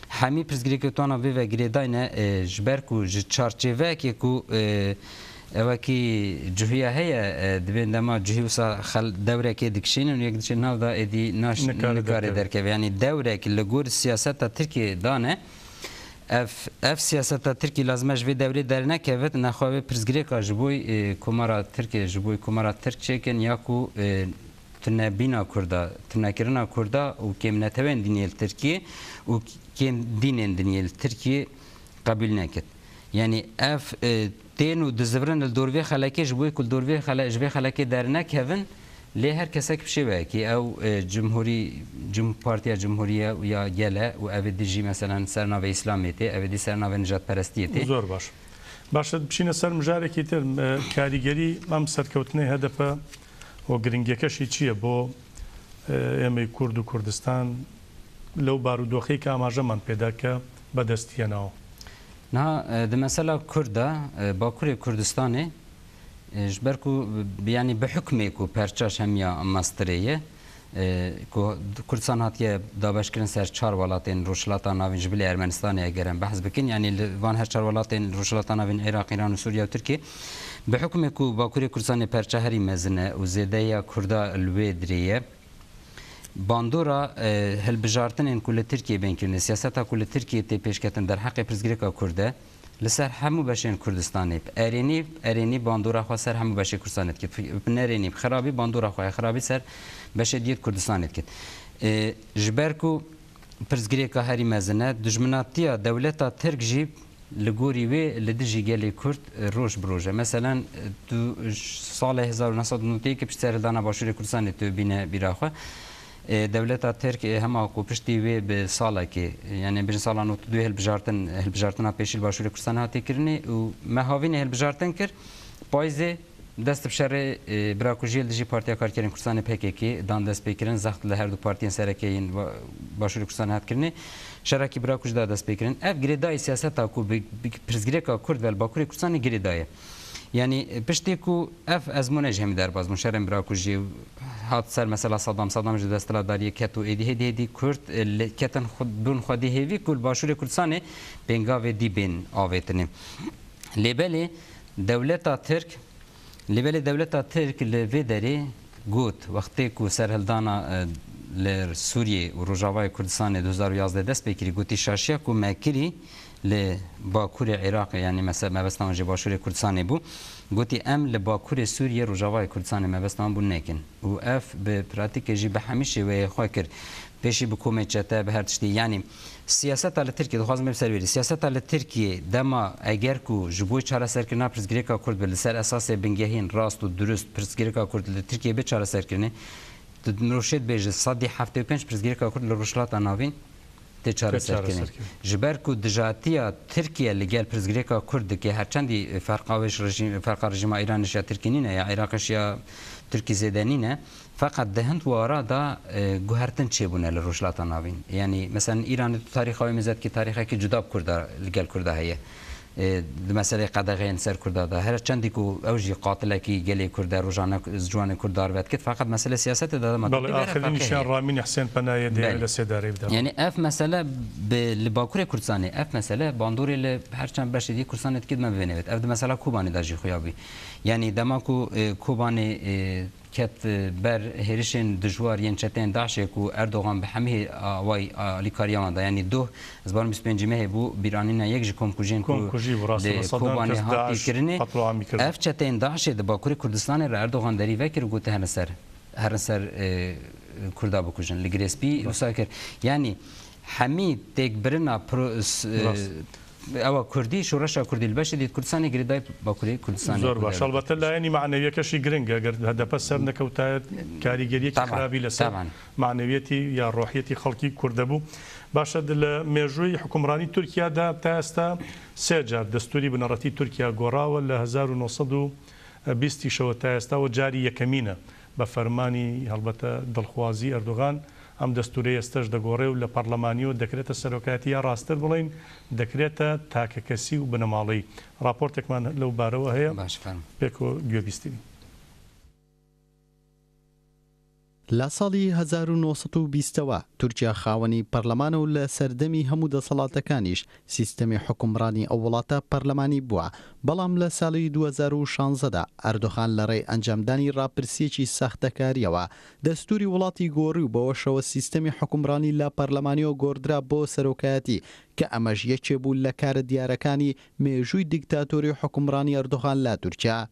hemî pirsgirêkê wana vê ve girêdayne ji ber ku ji çarçêveyekê ku ewekî cuhiya heye dibên dema cuhî wisa xel dewrekê dikişînin û yek diçe nav da êdî naş nikare derkeve. Yanî dewrek li gor siyaseta Tirkiyê dane ev ev siyaseta Tirkiyê lazim e ji vê dewrê dernekevit nexwe wê pirsgirêka ji bo Komara Tirkiyê ji bo Komara Tirk çêkin ya ku tunebîna Kurda, tunekirina Kurda û kêmnetewên dinê li Tirkiyê û kêm dînên dinê li Tirkiyê qebûl nekir. Yanî ev tên û dizivirin li dor vê xelekê ji bo ku li dor vê xele ji vê xelekê dernekevin lê her kesek bi şêweyekî ew cumhurî cum partiya cumhuriye û ya gel e û ev ê dijî meselen ser navê îslamê tê ev ê dî ser navê nijadperestiyê tê. Zor baş. Başa بچینە سەر مژارێکی تر کاریگەری ئەم سەرکەوتنەی هەدەپە و گرنگیەکەشی چییە بۆ ئێمەی کورد و کوردستان لەو بارودۆخەی کە ئاماژەمان پێدا کە بەدەستیەنەوە؟ Niha di mesela Kurd de Bakurê Kurdistanê ji ber ku yanî bi hukmê ku perçaş hemiya mestirê ye ku Kurdistan hatiye dabeşkirin ser çar welatên Rojhilata Navîn ji bilî Ermenistanê eger em behs bikin yanî li van her çar welatên Rojhilata Navîn Iraq, Îran û Sûriye û Tirkiye bi hukmê ku Bakurê Kurdistanê perça herî mezin e û zêdeya Kurda li wê dirê ye bandora hilbijartinên ku li Tirkiyê bên kirinê, siyaseta ku li Tirkiyê tê pêşketin derheqê pirsgirêka Kurd e li ser hemû beşên Kurdistanê bi erênî erênî bandora xwe ser hemû beşê Kurdistanê dike, bi nerênî bi xirabî bandora xwe ya xirabî ser beşê diyê Kurdistanê dike. Ji ber ku pirsgirêka herî mezin e, dijminatiya dewleta Tirk jî li gorî wê li dijî gelê Kurd roj bi roj e. Meselen tu salê 1991 piştî serhildana Başûrê Kurdistanê tu bîne bîra xwe. Dewleta Tirk hema ku piştî wê bi salekê yanî bêjin sala 92 hilbijartin hilbijartina pêşî li Başûrê Kurdistanê hatî kirinê û me havînê hilbijartin kir payizê dest bi şerê birakujiyê li dijî Partiya Karkerên Kurdistanê pkk dan destpêkirin zext li her du partiyên sereke yên Başûrê Kurdistanê hat kirinê şerekî birakuj da destpêkirin. Ev girêdayî siyaseta ku bi pirsgirêka Kurd ve li Bakurê Kurdistanê girêdaye. Yanî piştî ku ev ezmûne ji hemî derbas bûn, şerên birakujiyê hat ser mesela Saddam, Saddam ji desthilatdariyê ket û êdî hêdî hêdî Kurd li ketin bûn xwedî hêvî ku li Başûrê Kurdistanê pêngavê dî bên avêtinê. Lê belê dewleta Tirk lê belê dewleta Tirk li vê derê got wextê ku serhildana li Sûriyê û Rojavayê Kurdistanê 2011 dest pê kirî gotî şaşiya ku me kirî Li Bakurê Iraqê yanî mebesta wan ji Başûrê Kurdistanê bû, gotî em li Bakurê Sûriyê Rojavayê Kurdistanê mebesta wan bû nekin û ev bi pratîkê jî bi hemî şêweyê xwe kir. Pêşî bi komê çete bi her tiştî yanî siyaseta li Tirkiyê dixwazim bêm ser wêrî siyaseta li Tirkiyê dema eger ku ji bo çareserkirina pirsgirêka Kurd bi li ser esasê bingehîn rast û durust pirsgirêka Kurd li Tirkiyê bê çareserkirinê tu mirov şê dibêje 75% pirsgirêka Kurd li Rojhilata Navîn tê çareserkirin. Ji ber ku dijatiya Tirkiye li gel pirsgirêka Kurd dike her çendî ferqa wê ji rejîm ferqa rejîma Îranê ji ya Tirkî nîne ya Iraqê ji ya Tirkî zêde nîne feqet di hind wara da guhertin çêbûne li Rojhilata Navîn. Yanî meselen Îranê tu tarîxa wê mêze dikî tarîxekî cuda bi Kurda li gel Kurda heye. Di meseleyê qedexeyên ser Kurda de her çendî ku ew jî qatilekî gelê Kurd e rojane ciwanên Kurd darve dikit feqet meselê siyasetê de dema Belê axirî nîşan Ramîn Husên Penayê dê li sêdarê bide. Yanî ev mesele bi li Bakurê Kurdistanê ev mesele bandorê li her çend beşê dî Kurdistanê dikit me bibêne wêt. Ev di mesela Kobanê de jî xuya bû. Yanî dema ku Kobanê Ket ber hêrişên dijwar yên çeteyên DAIŞ'ê ku Erdogan bi hemî awayî alîkariya wan da. Yanî duh ez barim 25 mehê bû bîranîna yek ji komkujiyên ku li Kobanê hatî kirinê. Ev çeteyên DAIŞ'ê di Bakurê Kurdistanê re Erdogan derî vekir û got herin ser herin ser Kurda bikujin. Li Girêspî wisa kir. Yanî hemî têkbirina Ewa Kurdî, şoreşa Kurdî li beşê dît Kurdistanê girêdayî Bakurê Kurdistanê. Zor baş. Elbette layenî manewiyeke jî giring e. Eger HDP ser nekewtaye karîgeriyekî xirabî li ser manewiyetî ya rohiyetî xelkî Kurd de bû. Baş e li mêjûyî hikûmranî Tirkiya de ta esta sê car destûrî bineretî Tirkiya gorawe li 1920 îşewe ta esta we carî yekemîn e بە فەرمانی هەڵبەتە دڵخوازی ئەردۆغان ئەم دەستوورەی ئێستەش دەگۆڕێ و لە پەڕلەمانییەوە دەکرێتە سەرۆکایەتی یا ڕاستتر بڵێین دەکرێتە تاکەکەسی و بنەماڵەیی. ڕاپۆرتێکمان لەو بارەوە هەیە پێکەوە گوێبیستی بین. لە ساڵی 1920 ەوە تورکیا خاوەنی پەرلەمانە و لە سەردەمی هەموو دەسەڵاتەکانیش سیستەمی حوکمڕانی ئەو وڵاتە پەرلەمانی بووە، بەڵام لە ساڵی 2016 دا ئەردۆغان لە ڕێی ئەنجامدانی ڕاپرسییەکی ساختەکارییەوە دەستووری وڵاتی گۆڕی و بەوەشەوە سیستەمی حوکمڕانی لە پەرلەمانییەوە گۆڕدرا بۆ سەرۆکایەتی کە ئەمەش یەکێ بوو لە کارە دیارەکانی مێژووی دیکتاتۆری حوکمڕانی ئەردۆغان لە تورکیا.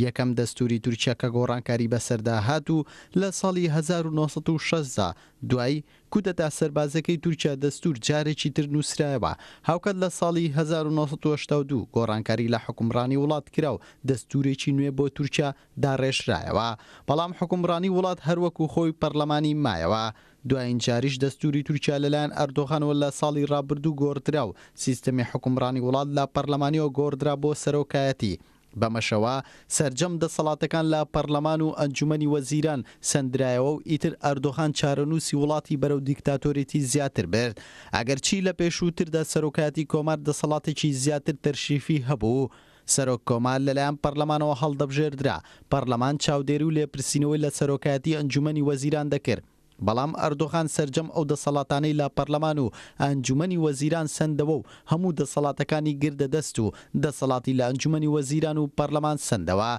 یەکەم دەستووری تورکیا کە گۆڕانکاری بەسەردا هات و لە ساڵی 1960 دا دوای کودەتا سەربازیەکەی تورکیا دەستوور جارێکی تر نووسرایەوە، هاوکات لە ساڵی 1982 گۆڕانکاری لە حوکمڕانی وڵات کرا و دەستوورێکی نوێ بۆ تورکیا داڕێژرایەوە، بەڵام حوکمڕانی وڵات هەر وەکو خۆی پەرلەمانی مایەوە. دوایین جاریش دەستووری تورکیا لەلایەن ئەردۆغانەوە لە ساڵی ڕابردوو گۆڕدرا و سیستەمی حوکمڕانی وڵات لە پەرلەمانیەوە گۆڕدرا بۆ سەرۆکایەتی، بەمەشەوە سەرجەم دەسەڵاتەکان لە پەرلەمان و ئەنجومەنی وەزیران سەندرایەوە و ئیتر ئەردۆغان چارەنووسی وڵاتی بەرەو دیکتاتۆرێتی زیاتر برد. ئەگەرچی لە پێشووتردا سەرۆکایەتی کۆمار دەسەڵاتێکی زیاتر تەشریفی هەبوو، سەرۆک کۆمار لەلایەن پەرلەمانەوە هەڵدەبژێردرا، پەرلەمان چاودێری و لێپرسینەوەی لە سەرۆکایەتی ئەنجومەنی وەزیران دەکرد، بەڵام ئەردۆغان سەرجەم ئەو دەسەڵاتانەی لە پەرلەمان و ئەنجومەنی وەزیران سەندەوە و هەموو دەسەڵاتەکانی گردە دەست و دەسەڵاتی لە ئەنجومەنی وەزیران و پەرلەمان سەندەوە.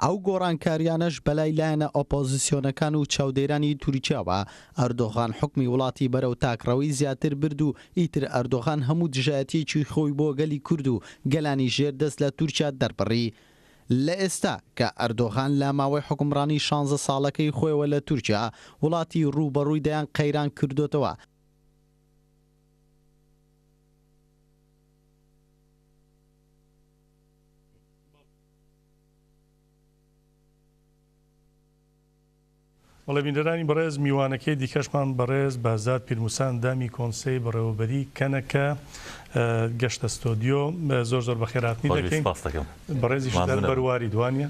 ئەو گۆڕانکاریانەش بەلای لایەنە ئۆپۆزسیۆنەکان و چاودێرانی تورکیاوە ئەردۆغان حوکمی وڵاتی بەرەو تاکڕەوی زیاتر برد و ئیتر ئەردۆغان هەموو دژایەتیەکی خۆی بۆ گەلی کورد و گەلانی ژێر دەست لە تورکیا دەربڕی. لە ئێستا کە ئەردۆغان لە ماوەی حوکمڕانی شانزە ساڵەکەی خۆیەوە لە تورکیا، وڵاتی ڕووبەڕووی دەیان قەیران کردۆتەوە، بەڵێ بینەرانی بەڕێز میوانەکەی دیکەشمان بەڕێز بەهزاد پیرموسا ئەندامی کۆنسەی بەڕێوەبەری کەنەکە گەشتە ستۆدیۆ زۆر زۆر بەخێرهاتنی دەکەین بەڕێزیش دەر بەرواری دوانە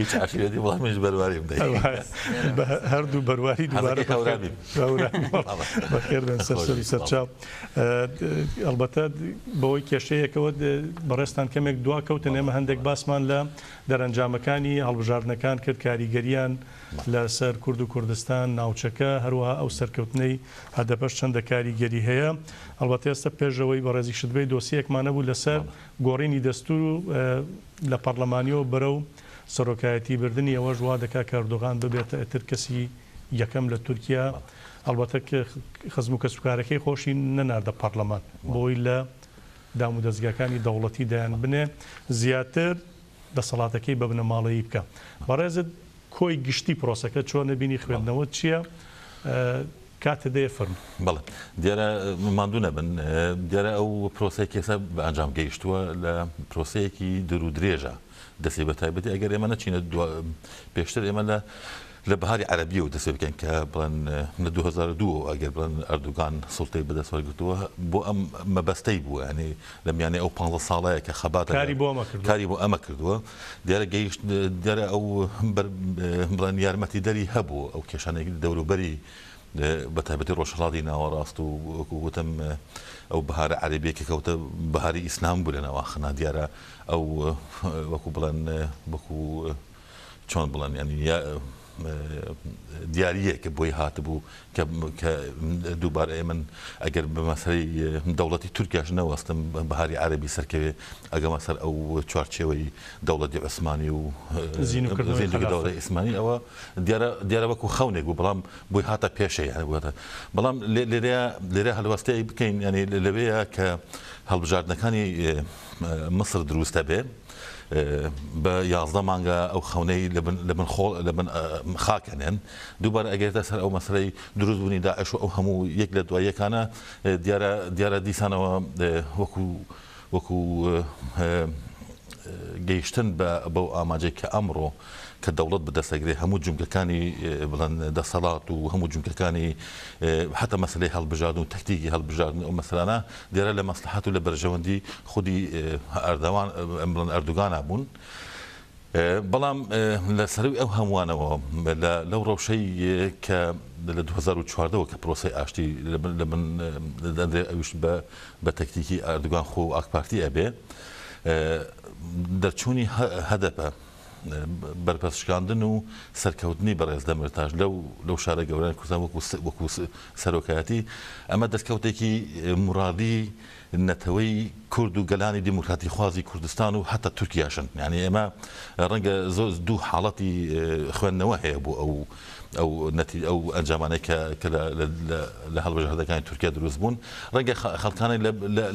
هیچ عشیرەتی وڵام منیش بەرواریم دەی هەردوو بەرواری دووبارە بەخێر بێن سەر سەر سەرچاو ئەڵبەتە بەوەی کێشەیەکەوە بەڕێزتان کەمێک دوا کەوتن ئێمە هەندێک باسمان لە دەرەنجامەکانی هەڵبژاردنەکان کرد کاریگەریان لە سەر کورد و کوردستان، ناوچەکە، هەروەها ئەو سەرکەوتنەی هەدەپەش چەندە کاریگەری هەیە. ئەڵبەتە ئێستا پێش ئەوەی بەڕێزیشت بێی دۆسیەیەکمان هەبوو لە سەر گۆڕینی دەستوور و لە پەڕلەمانیەوە بەرەو سەرۆکایەتی بردنی، ئەوەش وا دەکا کە ئەردۆغان ببێتە ئیتر کەسی یەکەم لە تورکیا، ئەڵبەتە خزم و کەسوکارەکەی خۆشی نەناردە پەڕلەمان بۆی لە دامودەزگاکانی دەوڵەتی دایان بنێ زیاتر دەسەڵاتەکەی بە بنەماڵەیی بکا. بەڕێزت کۆی گشتی پرۆسەکە چۆنە بینی خوێندنەوەت چیە؟ کاتت دەیە فەرموو. بەڵێ دیارە ماندوو نەبن دیارە ئەو پرۆسەیە کە ئێستا بە ئەنجام گەیشتووە لە پرۆسەیەکی دوور و درێژە دەستی بە تایبەتی ئەگەر ئێمە نەچینە پێشتر ئێمە لە لە بەهاری عەرەبیەوە دەست پێ بکەین کە بڵێن لە 2002 ئەگەر بڵێن ئەردوگان سوڵتەی بەدەست وەرگرتووە بۆ ئەم مەبەستەی بووە یعنی لە میانەی ئەو 15 ساڵەیە کە خەبات کاری بۆ ئەمە کردووە کاری بۆ ئەمە کردووە دیارە گەیشت دیارە ئەو بڵێن یارمەتیدەری هەبوو ئەو کێشانەی دەوروبەری بە تایبەتی ڕۆژهەڵاتی ناوەڕاست و وەکو وتم ئەو بەهارە عەرەبیە کە کەوتە بەهاری ئیسلام بوو لە ناواخنا دیارە ئەو وەکو بڵێن وەکو چۆن بڵێن یانی دیارییەک بۆی هاتبوو کە کە دووبارە ئێمن ئەگەر بە مەسەلەی دەوڵەتی تورکیاش نەوەستم بەهاری عەرەبی سەرکەوێ ئەگەمە سەر ئەو چوارچێوەی دەوڵەتی عوسمانی و زیندووکردنەوەی دەوڵەتی عوسمانی ئەوە دیارە دیارە وەکو خەونێک بوو بەڵام بۆی هاتە پێشێ یانی بۆ بەڵام لێرە لێرە هەلوەستەیەک بکەین یانی لەوەیە کە هەڵبژاردنەکانی میسر دروست دەبێ بە 11 مانگە ئەو خەونەی لە بن خۆڵ لە بن خاک ئەنێن دووبارە ئەگەرێتە سەر ئەو مەسەلەی دروست بوونی داعش و ئەو هەموو یەک لە دوای یەکانە دیارە دیارە دیسانەوە وەکو وەکو گەیشتن بە بەو ئامانجەی کە ئەمڕۆ کە دەوڵەت بەدەستەگرێ هەموو جومگەکانی بڵێن دەسەڵات و هەموو جومگەکانی حتا مەسلەی هەڵبژاردن و تەکتیکی هەڵبژاردن ئەو مەسەلانە دیارە لە مەسلحەت و لە بەرژەوەندی خودی ئەردەوان بڵێن ئەردوگانا بوون. بەڵام لە سەروی ئەو هەمووانەوە لەو ڕەوشەی کە لە 2014ەوە کە پرۆسەی ئاشتی لە بن دەدرێ ئەویش بە تەکتیکی ئەردوگان خۆ و ئاکپارتی ئەبێ دەرچوونی هەدەپە بەرپەرچشکاندن و سەرکەوتنی بەڕێز دەمرتاش لەو لەو شارە گەورانی کوردستان وەکو وەکو سەرۆکایەتی ئەمە دەستکەوتێکی مورالی نەتەوەی کورد و گەلانی دیموکراتیخوازی کوردستان و حتا تورکیاشن یعنی ئێمە ڕەنگە زۆر دوو حاڵەتی خوێندنەوە هەیە بۆ ئەو ئەو نەتی ئەو ئەنجامانەی کە کە لە هەڵبژاردەکانی تورکیا دروست بوون ڕەنگە خەڵکانی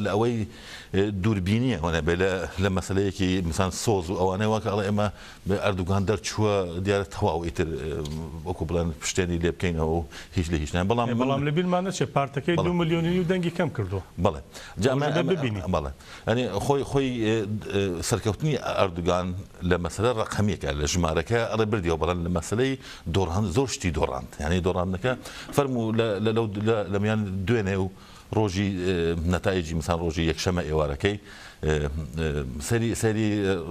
لە ئەوەی دووربینیە وە نەبێ لە لە مەسەلەیەکی مثلا سۆز و ئەوانەی واکە ئەڵێ ئێمە ئەردوگان دەرچووە دیارە تەواو ئیتر وەکو بڵێن پشتێنی لێ بکەینەوە و هیچ لە هیچ نایە بەڵام بەڵام لە بیرمان نەچێ پارتەکەی دوو ملیۆنی و دەنگی کەم کردووە بەڵێ جا ئەمە ببینی بەڵێ یانی خۆی خۆی سەرکەوتنی ئەردوگان لە مەسەلە ڕەقەمیەکە لە ژمارەکە ئەڵێ بردیەوە بەڵام لە مەسەلەی دۆڕان زۆر شتی دۆڕاند یانی دۆڕاندنەکە فەرموو لە لە لە میان دوێنێ و ڕۆژی نەتایجی مثلا ڕۆژی یەکشەمە ئێوارەکەی سەری سەری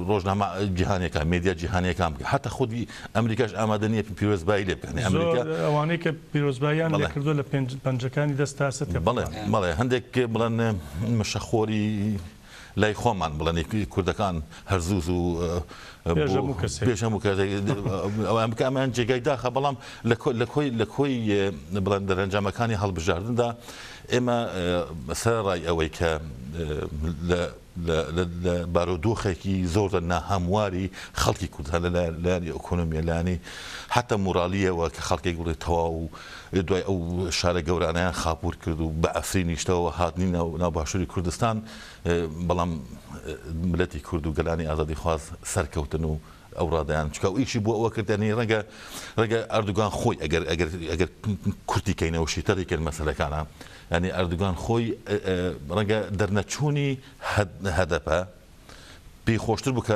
ڕۆژنامە جیهانیەکان مێدیا جیهانیەکان بکە حتا خودی ئەمریکاش ئامادە نییە پیرۆزبایی لێ بکەن ئەمریکا ئەوانەی کە پیرۆزباییان لێ کردووە لە پەنجەکانی دەست تا سەر تێپەڕ بەڵێ بەڵێ هەندێک بڵێن مشەخۆری لای خۆمان بڵێن کوردەکان هەر زوو زوو پێش هەموو کەسێک ئەوان بکە ئەمەیان جێگای داخە بەڵام لە کۆی لە کۆی بڵێن دەرەنجامەکانی هەڵبژاردندا ئێمە سەرەڕای ئەوەی کە لە لە بارودۆخێکی زۆر لە ناهەمواری خەڵکی کوردستان لە لایەنی ئۆکۆنۆمیە لایەنی حتا مورالیەوە کە خەڵکێک بڵێ تەواو دوای ئەو شارە گەورانەیان خاپوور کرد و بە ئەفرینیشتەوە هاتنی ناو باشووری کوردستان بەڵام ملەتی کورد و گەلانی ئازادیخواز سەرکەوتن و ئەو ڕادەیان چکە و ئیشی بۆ ئەوە کرد یانی ڕەنگە ڕەنگە ئەردوگان خۆی ئەگەر ئەگەر ئەگەر کورتی کەینەوە شیتەڕی کرد مەسەلەکانە یانی ئەردوگان خۆی ڕەنگە دەرنەچوونی هەدەپە. پێی خۆشتر بوو کە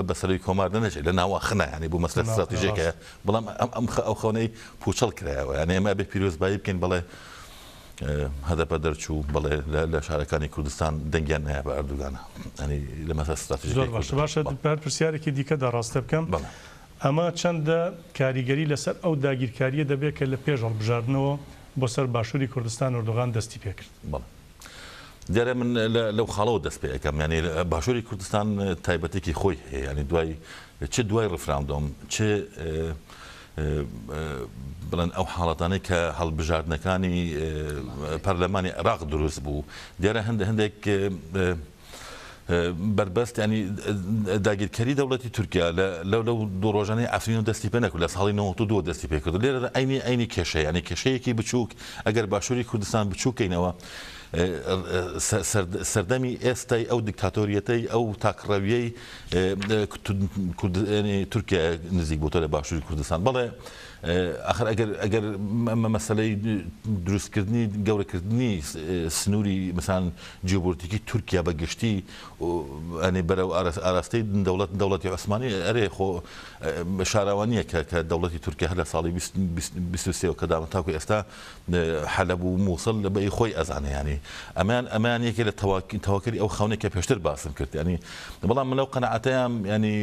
بە سەرۆکی کۆمار نەچێت لە ناواخنە یانی بۆ مەسلە ستراتیژێکە بەڵام ئەم ئەم ئەو خەونەی پوچەڵ کرایەوە یانی ئێمە ئەبێ پیرۆزبایی بکەین بەڵێ هەدەپە دەرچوو بەڵێ لە شارەکانی کوردستان دەنگیان نایە بە ئەردوگانە ینی لە مەسە ستراتیژ زۆر باشە باشە هەر پرسیارێکی دیکەدا ڕاستە بکەم ئەمە چەندە کاریگەری لەسەر ئەو داگیرکاریە دەبێت کە لە پێش هەڵبژاردنەوە بۆ سەر باشووری کوردستان ئەردۆغان دەستی پێکرد؟ بەڵێ. دیارە من لەو خاڵەوە دەست پێ ئەکەم یانی باشووری کوردستان تایبەتێکی خۆی هەیە یانی دوای چ دوای ڕفراندۆم چ بڵێن ئەو حاڵەتانەی کە هەڵبژاردنەکانی پەرلەمانی عێراق دروست بوو دیارە هەندێک هەندێک بەربەست ینی داگیرکەری دەوڵەتی تورکیا لەو لەو دوو ڕۆژانەی عەفرین و دەستی پێ نەکرد لە ساڵی 92 دەستی پێ کرد لێرەدا عەینی عەینی کێشە ینی کێشەیەکی بچووک ئەگەر باشووری کوردستان بچووکەینەوە سەردەمی ئێستای ئەو دیکتاتۆریەتەی ئەو تاکڕەویەی تورکیا نزیک بۆتە لە باشووری کوردستان بەڵێ ئەخر ئەگەر ئەگەر مەسەلەی دروستکردنی گەورەکردنی سنووری مثلا جیۆپۆلیتیکی تورکیا بە گشتی ئەنێ بەرەو ئاراستەی دەوڵەت دەوڵەتی عوسمانی ئەرێ خۆ شاراوە نییە کە کە دەوڵەتی تورکیا هەر لە ساڵی 23 کە دامە تاکو ئێستا حەلەب و مووسڵ لە بەی خۆی ئەزانێ ینی ئەمان ئەمان یەکێ لە تەواکەری ئەو خەونێک کە پێشتر باسم کرد ینی بەڵام من لەو قەناعەتەیان ینی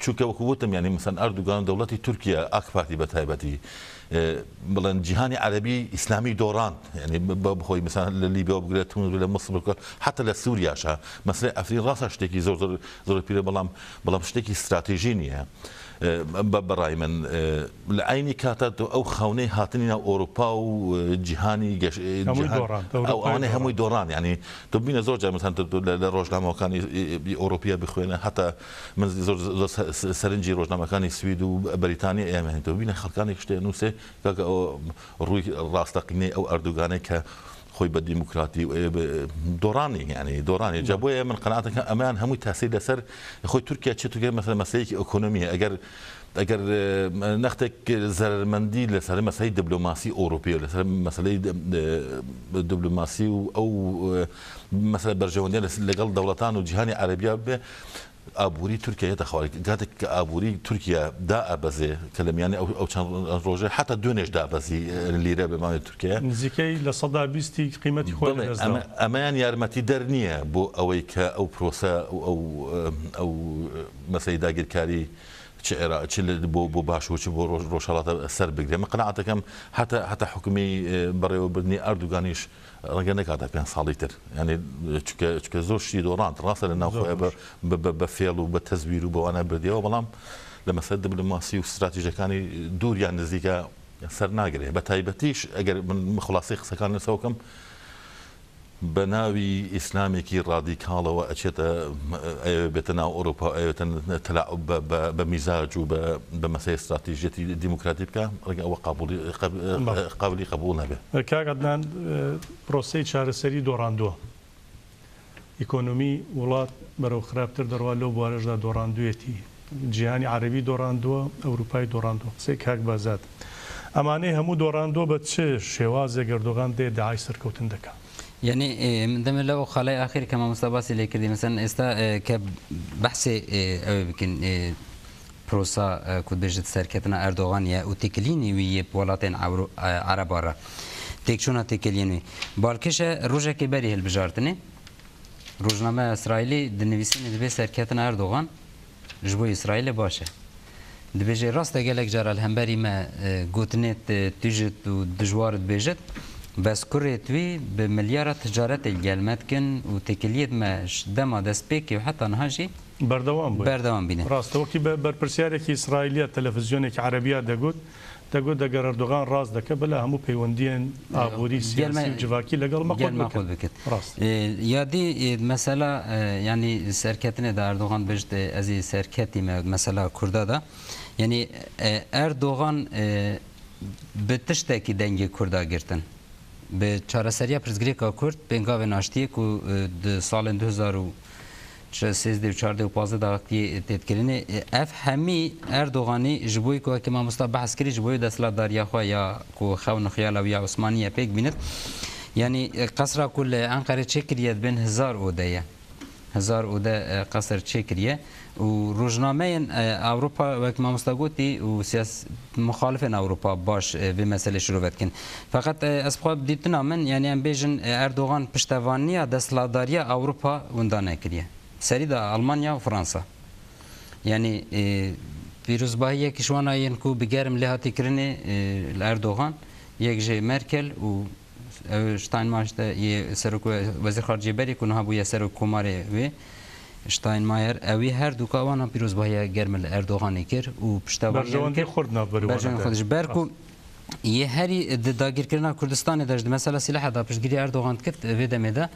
چونکە وەکو وتم یانی مەسەن ئەردوگان و دەوڵەتی تورکیا ئاک پارتی بە تایبەتی بڵێن جیهانی عەرەبی ئیسلامی دۆڕاند یانی بخۆی مەسەن لە لیبیا بگرێت تونس لە میسر بکە حتا لە سووریاشە مەسەلەی ئەفرین ڕاستە شتێکی زۆر زۆر زۆر پیرە بەڵام بەڵام شتێکی ستراتیژی نییە بەڕای من لە عەینی کاتا تۆ ئەو خەونەی هاتنی ناو ئۆروپا و جیهانی گەش هەمووی دۆڕاند ئەو ئەوانەی هەمووی دۆڕان یانی تۆ بینە زۆر جار مەسەن لە ڕۆژنامەکانی ئۆروپیە بخوێنە هەتا من زۆر زۆر سەرنجی ڕۆژنامەکانی سوید و بەریتانیا ئێمە تۆ بینە خەڵکانێک شتێ نووسێ کاکە ئەو ڕووی ڕاستەقینەی ئەو ئەردوگانەی کە خۆی بە دیموکراتی و دۆڕانی یعنی دۆڕانی جا بۆیە من قەناعەتەکەم ئەمان هەمووی تاسیر لەسەر خۆی تورکیا چ تورکیا مەسەلە مەسەلەیەکی ئۆکۆنۆمیە ئەگەر ئەگەر نەختێک زەرەرمەندی لەسەر مەسەلەی دبلۆماسی ئەوروپی و لەسەر مەسەلەی دبلۆماسی و ئەو مەسەلە بەرژەوەندیە لەگەڵ دەوڵەتان و جیهانی عەرەبیا بێ ئابووری تورکیا یەتە خوارێ کاتێک کە ئابووری تورکیا دائەبەزێ کە لە میانی ئەو ئەو چەند ڕۆژە حتا دوێنێش دابەزی لیرە بە ماوەی تورکیا نزیکەی 20% ی قیمەتی خۆی بەڵێ لەدەست ئەمە داوە. ئەمەیان یارمەتیدەر نییە بۆ ئەوەی کە ئەو پرۆسە و ئەو ئەو مەسەلەی داگیرکاری چ عێراق چ بۆ بۆ باشوور چ بۆ ڕۆژهەڵاتە سەر بگرێ من قەناعەتەکەم هەتا هەتا حوکمی بەڕێوەبردنی ئەردوگانیش ڕەنگە نەکاتە پێنج ساڵی تر یانی چونکە چونکە زۆر شتی دۆڕاند ڕاستە لە ناو خۆی بە بە بە فێڵ و بە تەزویر و بەوانە بردیەوە بەڵام لە مەسەلە دبلۆماسی و ستراتیژەکانی دوور یان نزیکە سەر ناگرێ بە تایبەتیش ئەگەر من خلاصەی قسەکان لەسەوکەم بە ناوی ئیسلامێکی ڕادیکاڵەوە ئەچێتە ئەیەوێ بێتە ناو ئەوروپا ئەیەوێتە تەلاعوب بە بە بە میزاج و بە بە مەسەلەی ستراتیژیەتی دیموکراتی بکا ڕەنگە ئەوە قابولی قابلی قبوڵ نەبێ. کاک عەدنان پرۆسەی چارەسەری دۆڕاندووە. ئیکۆنۆمی وڵات بەرەو خراپتر دەڕوا لەو بوارەشدا دۆڕاندوویەتی. جیهانی عەرەبی دۆڕاندووە، ئەوروپای دۆڕاندووە. قسەی کاک بازاد. ئەمانەی هەموو دۆڕاندووە بە چ شێوازێک ئەردۆغان دێ داعای سەرکەوتن دەکا؟ یەنی من دەمێ لەو خالەی ئاخیر کە مامۆستا باسی لێ کردی مەسەن ئێستا کە بەحسێ ئەوێ بکەین پرۆسا کو دبێژت سەرکەتنا ئەردۆغان یە و تێکلینی وی یە وڵاتێن عەرەبا رە تێکچوونا تێکەلیێن وی بالکێشە ڕۆژێکی بەری هەلبژارتنێ ڕۆژنامە ئیسرائیلی دنویسینێ دبێ سەرکەتنا ئەردۆغان ji bo Îsraîlê baş e. Dibêje rast e gelek cara li hemberî me gotinê tijit û dijwar dibêjit bes kurê wî bi milyara ticaretê li gel me dikin û têkiliyê me ji dema destpêkê û heta niha jî Berdewam bûye. Berdewam bîne. Rast e. Wekî berpirsyarêkî Îsraîliya televîzyonêkî erebiya degot, degot eger Erdogan rast dike bila hemû peywendiyên aborî, siyasî û civakî ligel me qut bikin. Rast e. Ya dî mesela yanî serketinê de Erdogan dibêjit ez ê serketî me mesela Kurda de. Yanî Erdogan bi tiştekî dengê Kurda girtin. Bi çareseriya pirsgirêka Kurd pêngavên aştiyê ku di salên 2013 û 14 û 15 de hatiye têdkirinê, ev hemî Erdoganî ji bo ku wekî mamosta behs kirî ji bo wê desthilatdariya xwe ya ku xewn û xiyala wî ya Osmanî ye pêk bînit. Yanî qesra ku li Enqerê çêkiriye dibên hizar ode ye. 1010 قەسر چێ کریە و ڕۆژنامەیەن ئەوروپا وەک مامۆستا گوتی و سیاس مخالفێن ئەوروپا باش vê meselê şirove dikin. Feqet ez bi xwe dîtina min yanî em bêjin Erdogan piştevaniya desthilatdariya Ewropa winda nekiriye. Serî de Almanya û Fransa. Yanî pîrozbahiyek ji wan yên ku bi germ lê hatî kirinê li Erdogan yek jê Merkel û Ew Steinmeier de yê serok wezîr xariciyê berê ku niha bûye serok komarê wê Steinmeier ewî her du ka wan pîrozbahiya germ li Erdoganê kir û piştevaniya Berjewendî xurt navberî wan de. Ji ber ku yê herî di dagîrkirina Kurdistanê de ji di mesela sîleha de piştgirî Erdogan dikir vê demê de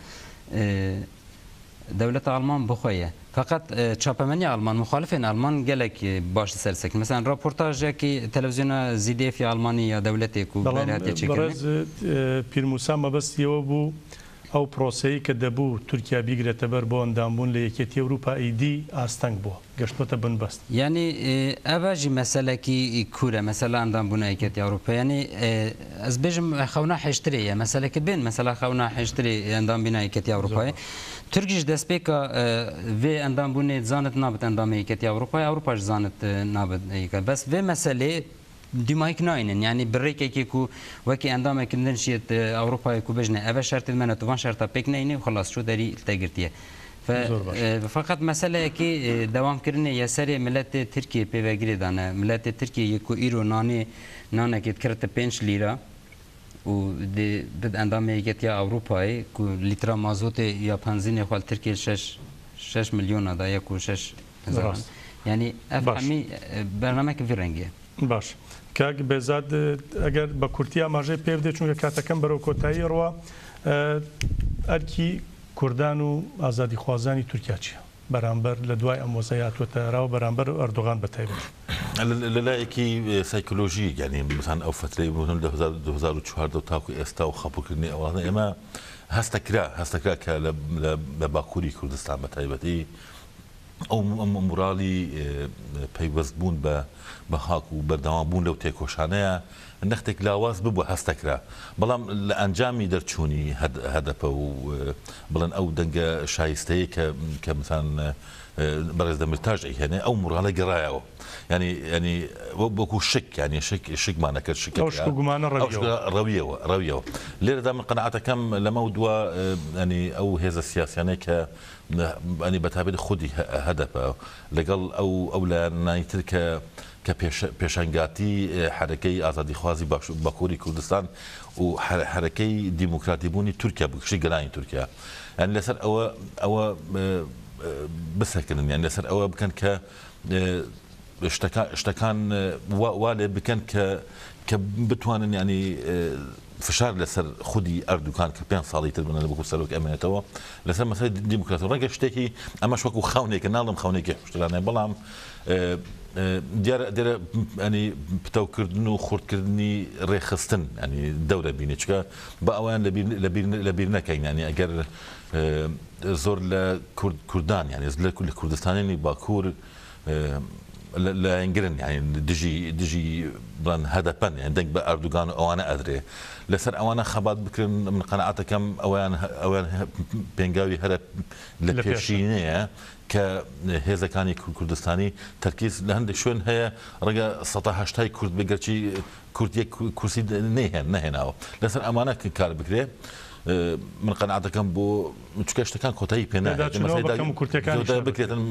Dewleta Alman bi xwe ye. Feqet çapemeniya Alman, muxalifên Alman gelek baş li ser sekin. Mesela raportajekî televizyona ZDF ya Almanî ya dewletê ku berê hatiye çêkirinê. بەڵام بەڕێز پیر موسا مەبەستی ئەوە بوو ئەو پرۆسەیەی کە دەبوو تورکیا بیگرێتە بەر بۆ ئەندامبوون لە یەکێتی ئەوروپا ئیدی ئاستەنگ بووە، گەشتووەتە بنبەست. یانی ئەڤ ژی مەسەلەکی کورە، مەسەلە ئەندامبوونە یەکێتی ئەوروپا. یانی ئەز بێژم خەونا حێشترێ یە، مەسەلەکە بێن مەسەلە خەونا حێشترێ ئەندامبینا یەکێتی ئەوروپایە. تورکیش دەستپێکا vê ئەندامبوونێ زانت نابت ئەندامê یەکێتی ئەوروپایە، ئەوروپاش زانت نابت یەکە. بەس vê مەسەلێ دیمایک ناینن یانی بڕێکێکی ku wekî endamekî din şiyet Ewropayê ku bêjine ev e şertên me ne tu van şerta pêk neyînî û xilas çû derî li te girtiye. Feqet meseleyekî dewamkirinê ye serê miletê Tirkiyê pêvegirê dane. Miletê Tirkiyê yê ku îro nanê nanekê dikirite 5 lîra û dê bid endamê Yekîtiya Ewropayê ku lîtra mazotê ya benzînê xwe li Tirkiyê şeş şeş milyona da ye ku şeş hezaran. Yanî ev hemî bernameyeke vî rengî ye. باش کاک بێزاد ئەگەر بە کورتی ئاماژەی پێ بدەیت چونکە کاتەکەم بەرەو کۆتایی ڕوا ئەرکی کوردان و ئازادیخوازانی تورکیا چییە بەرامبەر لە دوای ئەم وەزای هاتووەتە ئاراوە بەرامبەر ئەردۆغان بە تایبەت؟ لە لایەکی سایکۆلۆژی یانی مثلا ئەو فترەی بۆ 2014 تاکو ئێستا و خەپوکردنی ئەوانە ئێمە هەستەکرا هەستەکرا کە لە باکووری کوردستان بە تایبەتی ئەو موراڵی پەیوەست بوون بە بە خاک و بەردەوام بوون لەو تێکۆشانەیە نەختێک لاواز ببوو هەستەکرا بەڵام لە ئەنجامی دەرچوونی هەدەپە و بڵێن ئەو دەنگە شایستەیە کە کە مثلا بەڕێز دەمیرتاش ئەیهێنێ ئەو موراڵە گەڕایەوە ینی ینی وەکو شک ینی شک شکمان نەکرد شک ئەو شک و گومانە ڕەویەوە ڕەویەوە ڕەویەوە لێرەدا من قەناعەتەکەم لەمە دوا ینی ئەو هێزە سیاسیانەی کە ینی بەتابەت خودی هەدەپە لەگەڵ ئەو ئەو لایەنانەی تر کە کە پێشەنگاتی حەرەکەی ئازادیخوازی باکووری کوردستان و حەرەکەی دیموکراتی بوونی تورکیا بگشتی گەلانی تورکیا یعنی لەسەر ئەوە ئەوە بسەکنن یان لەسەر ئەوە بکەن کە شتەکان وا لێ بکەن کە کە بتوانن ینی فشار لەسەر خودی ئەردوگان کە پێنج ساڵی تر بنە وەکو سەرۆک ئەمێنێتەوە لەسەر مەسەلەی دیموکراسی ڕەنگە شتێکی ئەمەش وەکو خەونێکە ناڵم خەونێکی حوشترانە بەڵام دیارە دیارە ینی پتەوکردن و خورتکردنی ڕێکخستن ینی دەورە بینێ چکە بە ئەویان لەبیر لەبیر نەکەین ینی ئەگەر زۆر لە کورد کوردان یعنی لە کوردستانی باکوور لایەنگرن یانی دژی دژی بڵێن هەدەپەن یانی دەنگ بە ئەردوگان و ئەوانە ئەدرێ لەسەر ئەوانە خەبات بکرن من قەناعەتەکەم ئەویان ئەویان پێنگاوی هەرە لە پێشینەیە کە هێزەکانی کوردستانی تەرکیز لە هەندێک شوێن هەیە ڕەنگە سەتا هەشتای کورد بگەرچی کورد یەک کورسی نەیهێن نەهێناوە لەسەر ئەمانە کار بکرێ من قەناعەتەکەم بۆ چونکە شتەکان کۆتایی پێ نایەت بکرێتن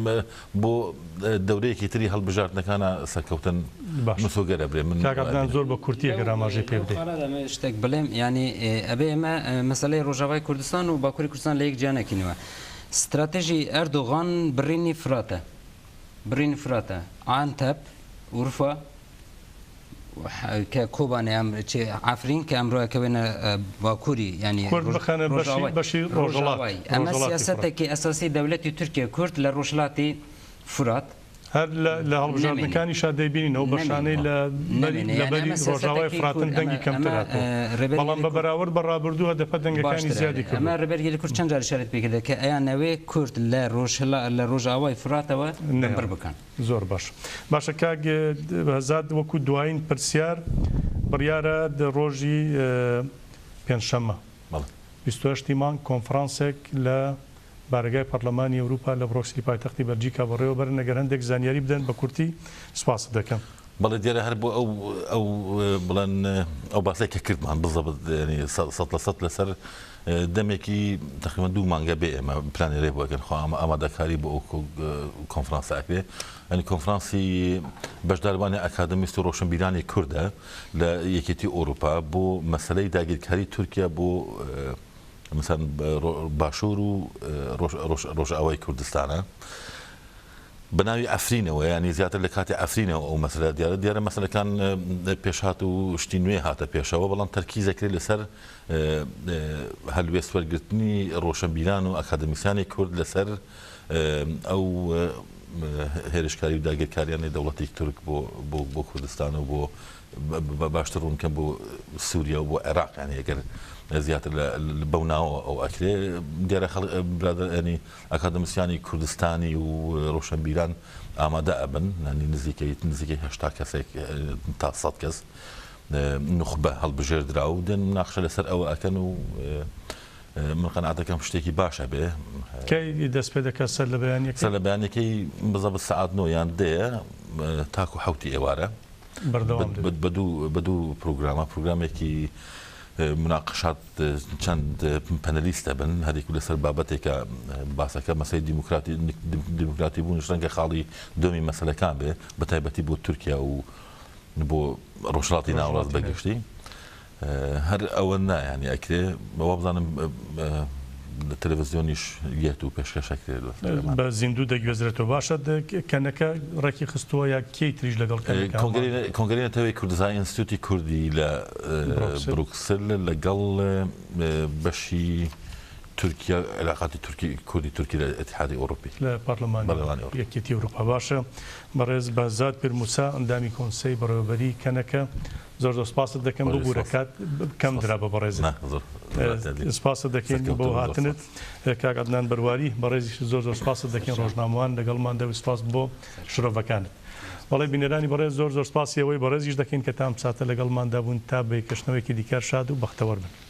بۆ دەورەیەکی تری هەڵبژاردنەکانە سەرکەوتن مسۆگەرە برێ من کاک عەدنان زۆر بە کورتی ئەگەر ئاماژەی پێ بدەیت. شتێک بڵێم یانی ئەبێ ئێمە مەسەلەی ڕۆژاوای کوردستان و باکووری کوردستان لە یەک جیا نەکەینەوە. ستراتێژی ئەردۆغان بڕینی فراتە بڕینی فراتە عەنتەب ئورفا کە کۆبانێ ئەم چێ عەفرین کە ئەمڕۆ ئەکەوێنە باکووری یانی کورد بخەنە بەشی بەشی ڕۆژهەڵات ئەمە سیاسەتێکی ئەساسی دەولەتی تورکیە کورد لە ڕۆژهەڵاتی فورات هەر لە هەڵبژاردنەکانیشا دەیبینین ئەو بەشانەی لە لە بەری ڕۆژاوای فراتن دەنگی کەمتر هاتووە بەڵام بە بەراورد بە ڕابردوو هەدەپە دەنگەکانی زیادی کردووە. ئەمە ڕێبەری گەلی کورد چەند جار ئیشارەت پێ کردە کە ئەیانەوێ کورد لە ڕۆژهەڵا لە ڕۆژاوای فراتەوە بڕ بکەن. زۆر باش باشە کاک بەهزاد وەکو دوایین پرسیار بڕیارە ڕۆژی پێنجشەممە 28 مانگ کۆنفرانسێک لە بارەگای پەڕلەمانی ئەوروپا لە بڕۆکسلی پایتەختی بەلجیکا بەڕێوە بەرن، ئەگەر هەندێک زانیاری بدەن بە کورتی سوپاست دەکەم. بەڵێ دیارە هەر بۆ ئەو ئەو بڵێن ئەو باسەی کە کردمان بزەبت یانی 100% لەسەر دەمێکی تقریبا دوو مانگە بێ ئێمە پلانی رێ بۆ ئەکەن خۆ ئامادەکاری بۆ ئەو کۆنفرانسە ئەکرێ ئەنی کۆنفرانسی بەشداربانی ئەکادمیست و ڕۆشنبیرانی کوردە لە یەکێتی ئەوروپا بۆ مەسلەی داگیرکاری تورکیا بۆ مثلا باشوور و ڕۆژئاوای کوردستانە بە ناوی عەفرینەوە یانی زیاتر لە کاتی عەفرینەوە ئەو مەسەلە دیارە دیارە مەسەلەکان پێشهات و شتی نوێ هاتە پێشەوە بەڵام تەرکیز دەکرێت لەسەر هەلوێست وەرگرتنی ڕۆشنبیران و ئەکادەمیسیانی کورد لەسەر ئەو هێرشکاری و داگیرکاریانەی دەوڵەتی تورک بۆ بۆ کوردستان و بۆ باشتر ڕوون کەم بۆ سووریا و بۆ عێراق یانی ئەگەر زیاتر بەو ناوە ئەو ئەکرێ دیارە خەڵک برادەر ینی ئەکادەمسیانی کوردستانی و ڕۆشنبیران ئامادە ئەبن ینی نزیکەی نزیکەی 80 کەسێک تا 100 کەس نوخبە هەڵبژێردرا و دێن مناقشە لەسەر ئەوە ئەکەن و من قەناعەتەکەم شتێکی باشە بێ. کەی دەست پێ دەکات سەر لە بەیانیەکەی؟ سەر لە بەیانیەکەی بزەبت سەعات نۆ یان دەیە تاکو حەوتی ئێوارە بەردەوام دەبێت. بە دوو پرۆگرامە پرۆگرامێکی مناقشات چەند پەنەلیست دەبن هەریک لەسەر بابەتێکە باسەکە مەسەی دیموکراتی دیموکراتی بوونیش ڕەنگە خاڵی دۆمی مەسەلەکان بێ بە تایبەتی بۆ تورکیا و بۆ ڕۆژهەڵاتی ناوەڕاست بەگشتی هەر ئەوە نا یانی ئەکرێ وابزانم لە تەلەڤزیۆنیش یەت و پێشکەش ئەکرێت بە زیندوو دەگوێزرێتەوە باشە کەنەکە ڕێکی خستووە یا کێی تریش لەگەڵ کەنەکە کۆنگرەی نەتەوەی کوردستان ئینستیتوتی کوردی لە بروکسل لەگەڵ بەشی تورکیا علاقاتی تورکی کوردی تورکی لە ئیتحادی ئەوروپی لە پەرلەمانی یەکێتی ئەوروپا باشە بەڕێز بەهزاد پیرموسا ئەندامی کۆنسەی بەڕێوەبەری کەنەکە زۆر زۆر سپاست دەکەم ببورە کات کەم درا بە بەڕێزت سپاست دەکەین بۆ هاتنت کاک عەدنان بەرواری بەڕێزیش زۆر زۆر سپاست دەکەین ڕۆژنامەوان لەگەڵماندا و سپاس بۆ شرۆڤەکانت بەڵێ بینەرانی بەڕێز زۆر زۆر سپاسی ئەوەی بەڕێزیش دەکەین کە تام ساتە لەگەڵماندا بوون تا بە یەکەشتنەوەیەکی دیکە شاد و بەختەوەر بن.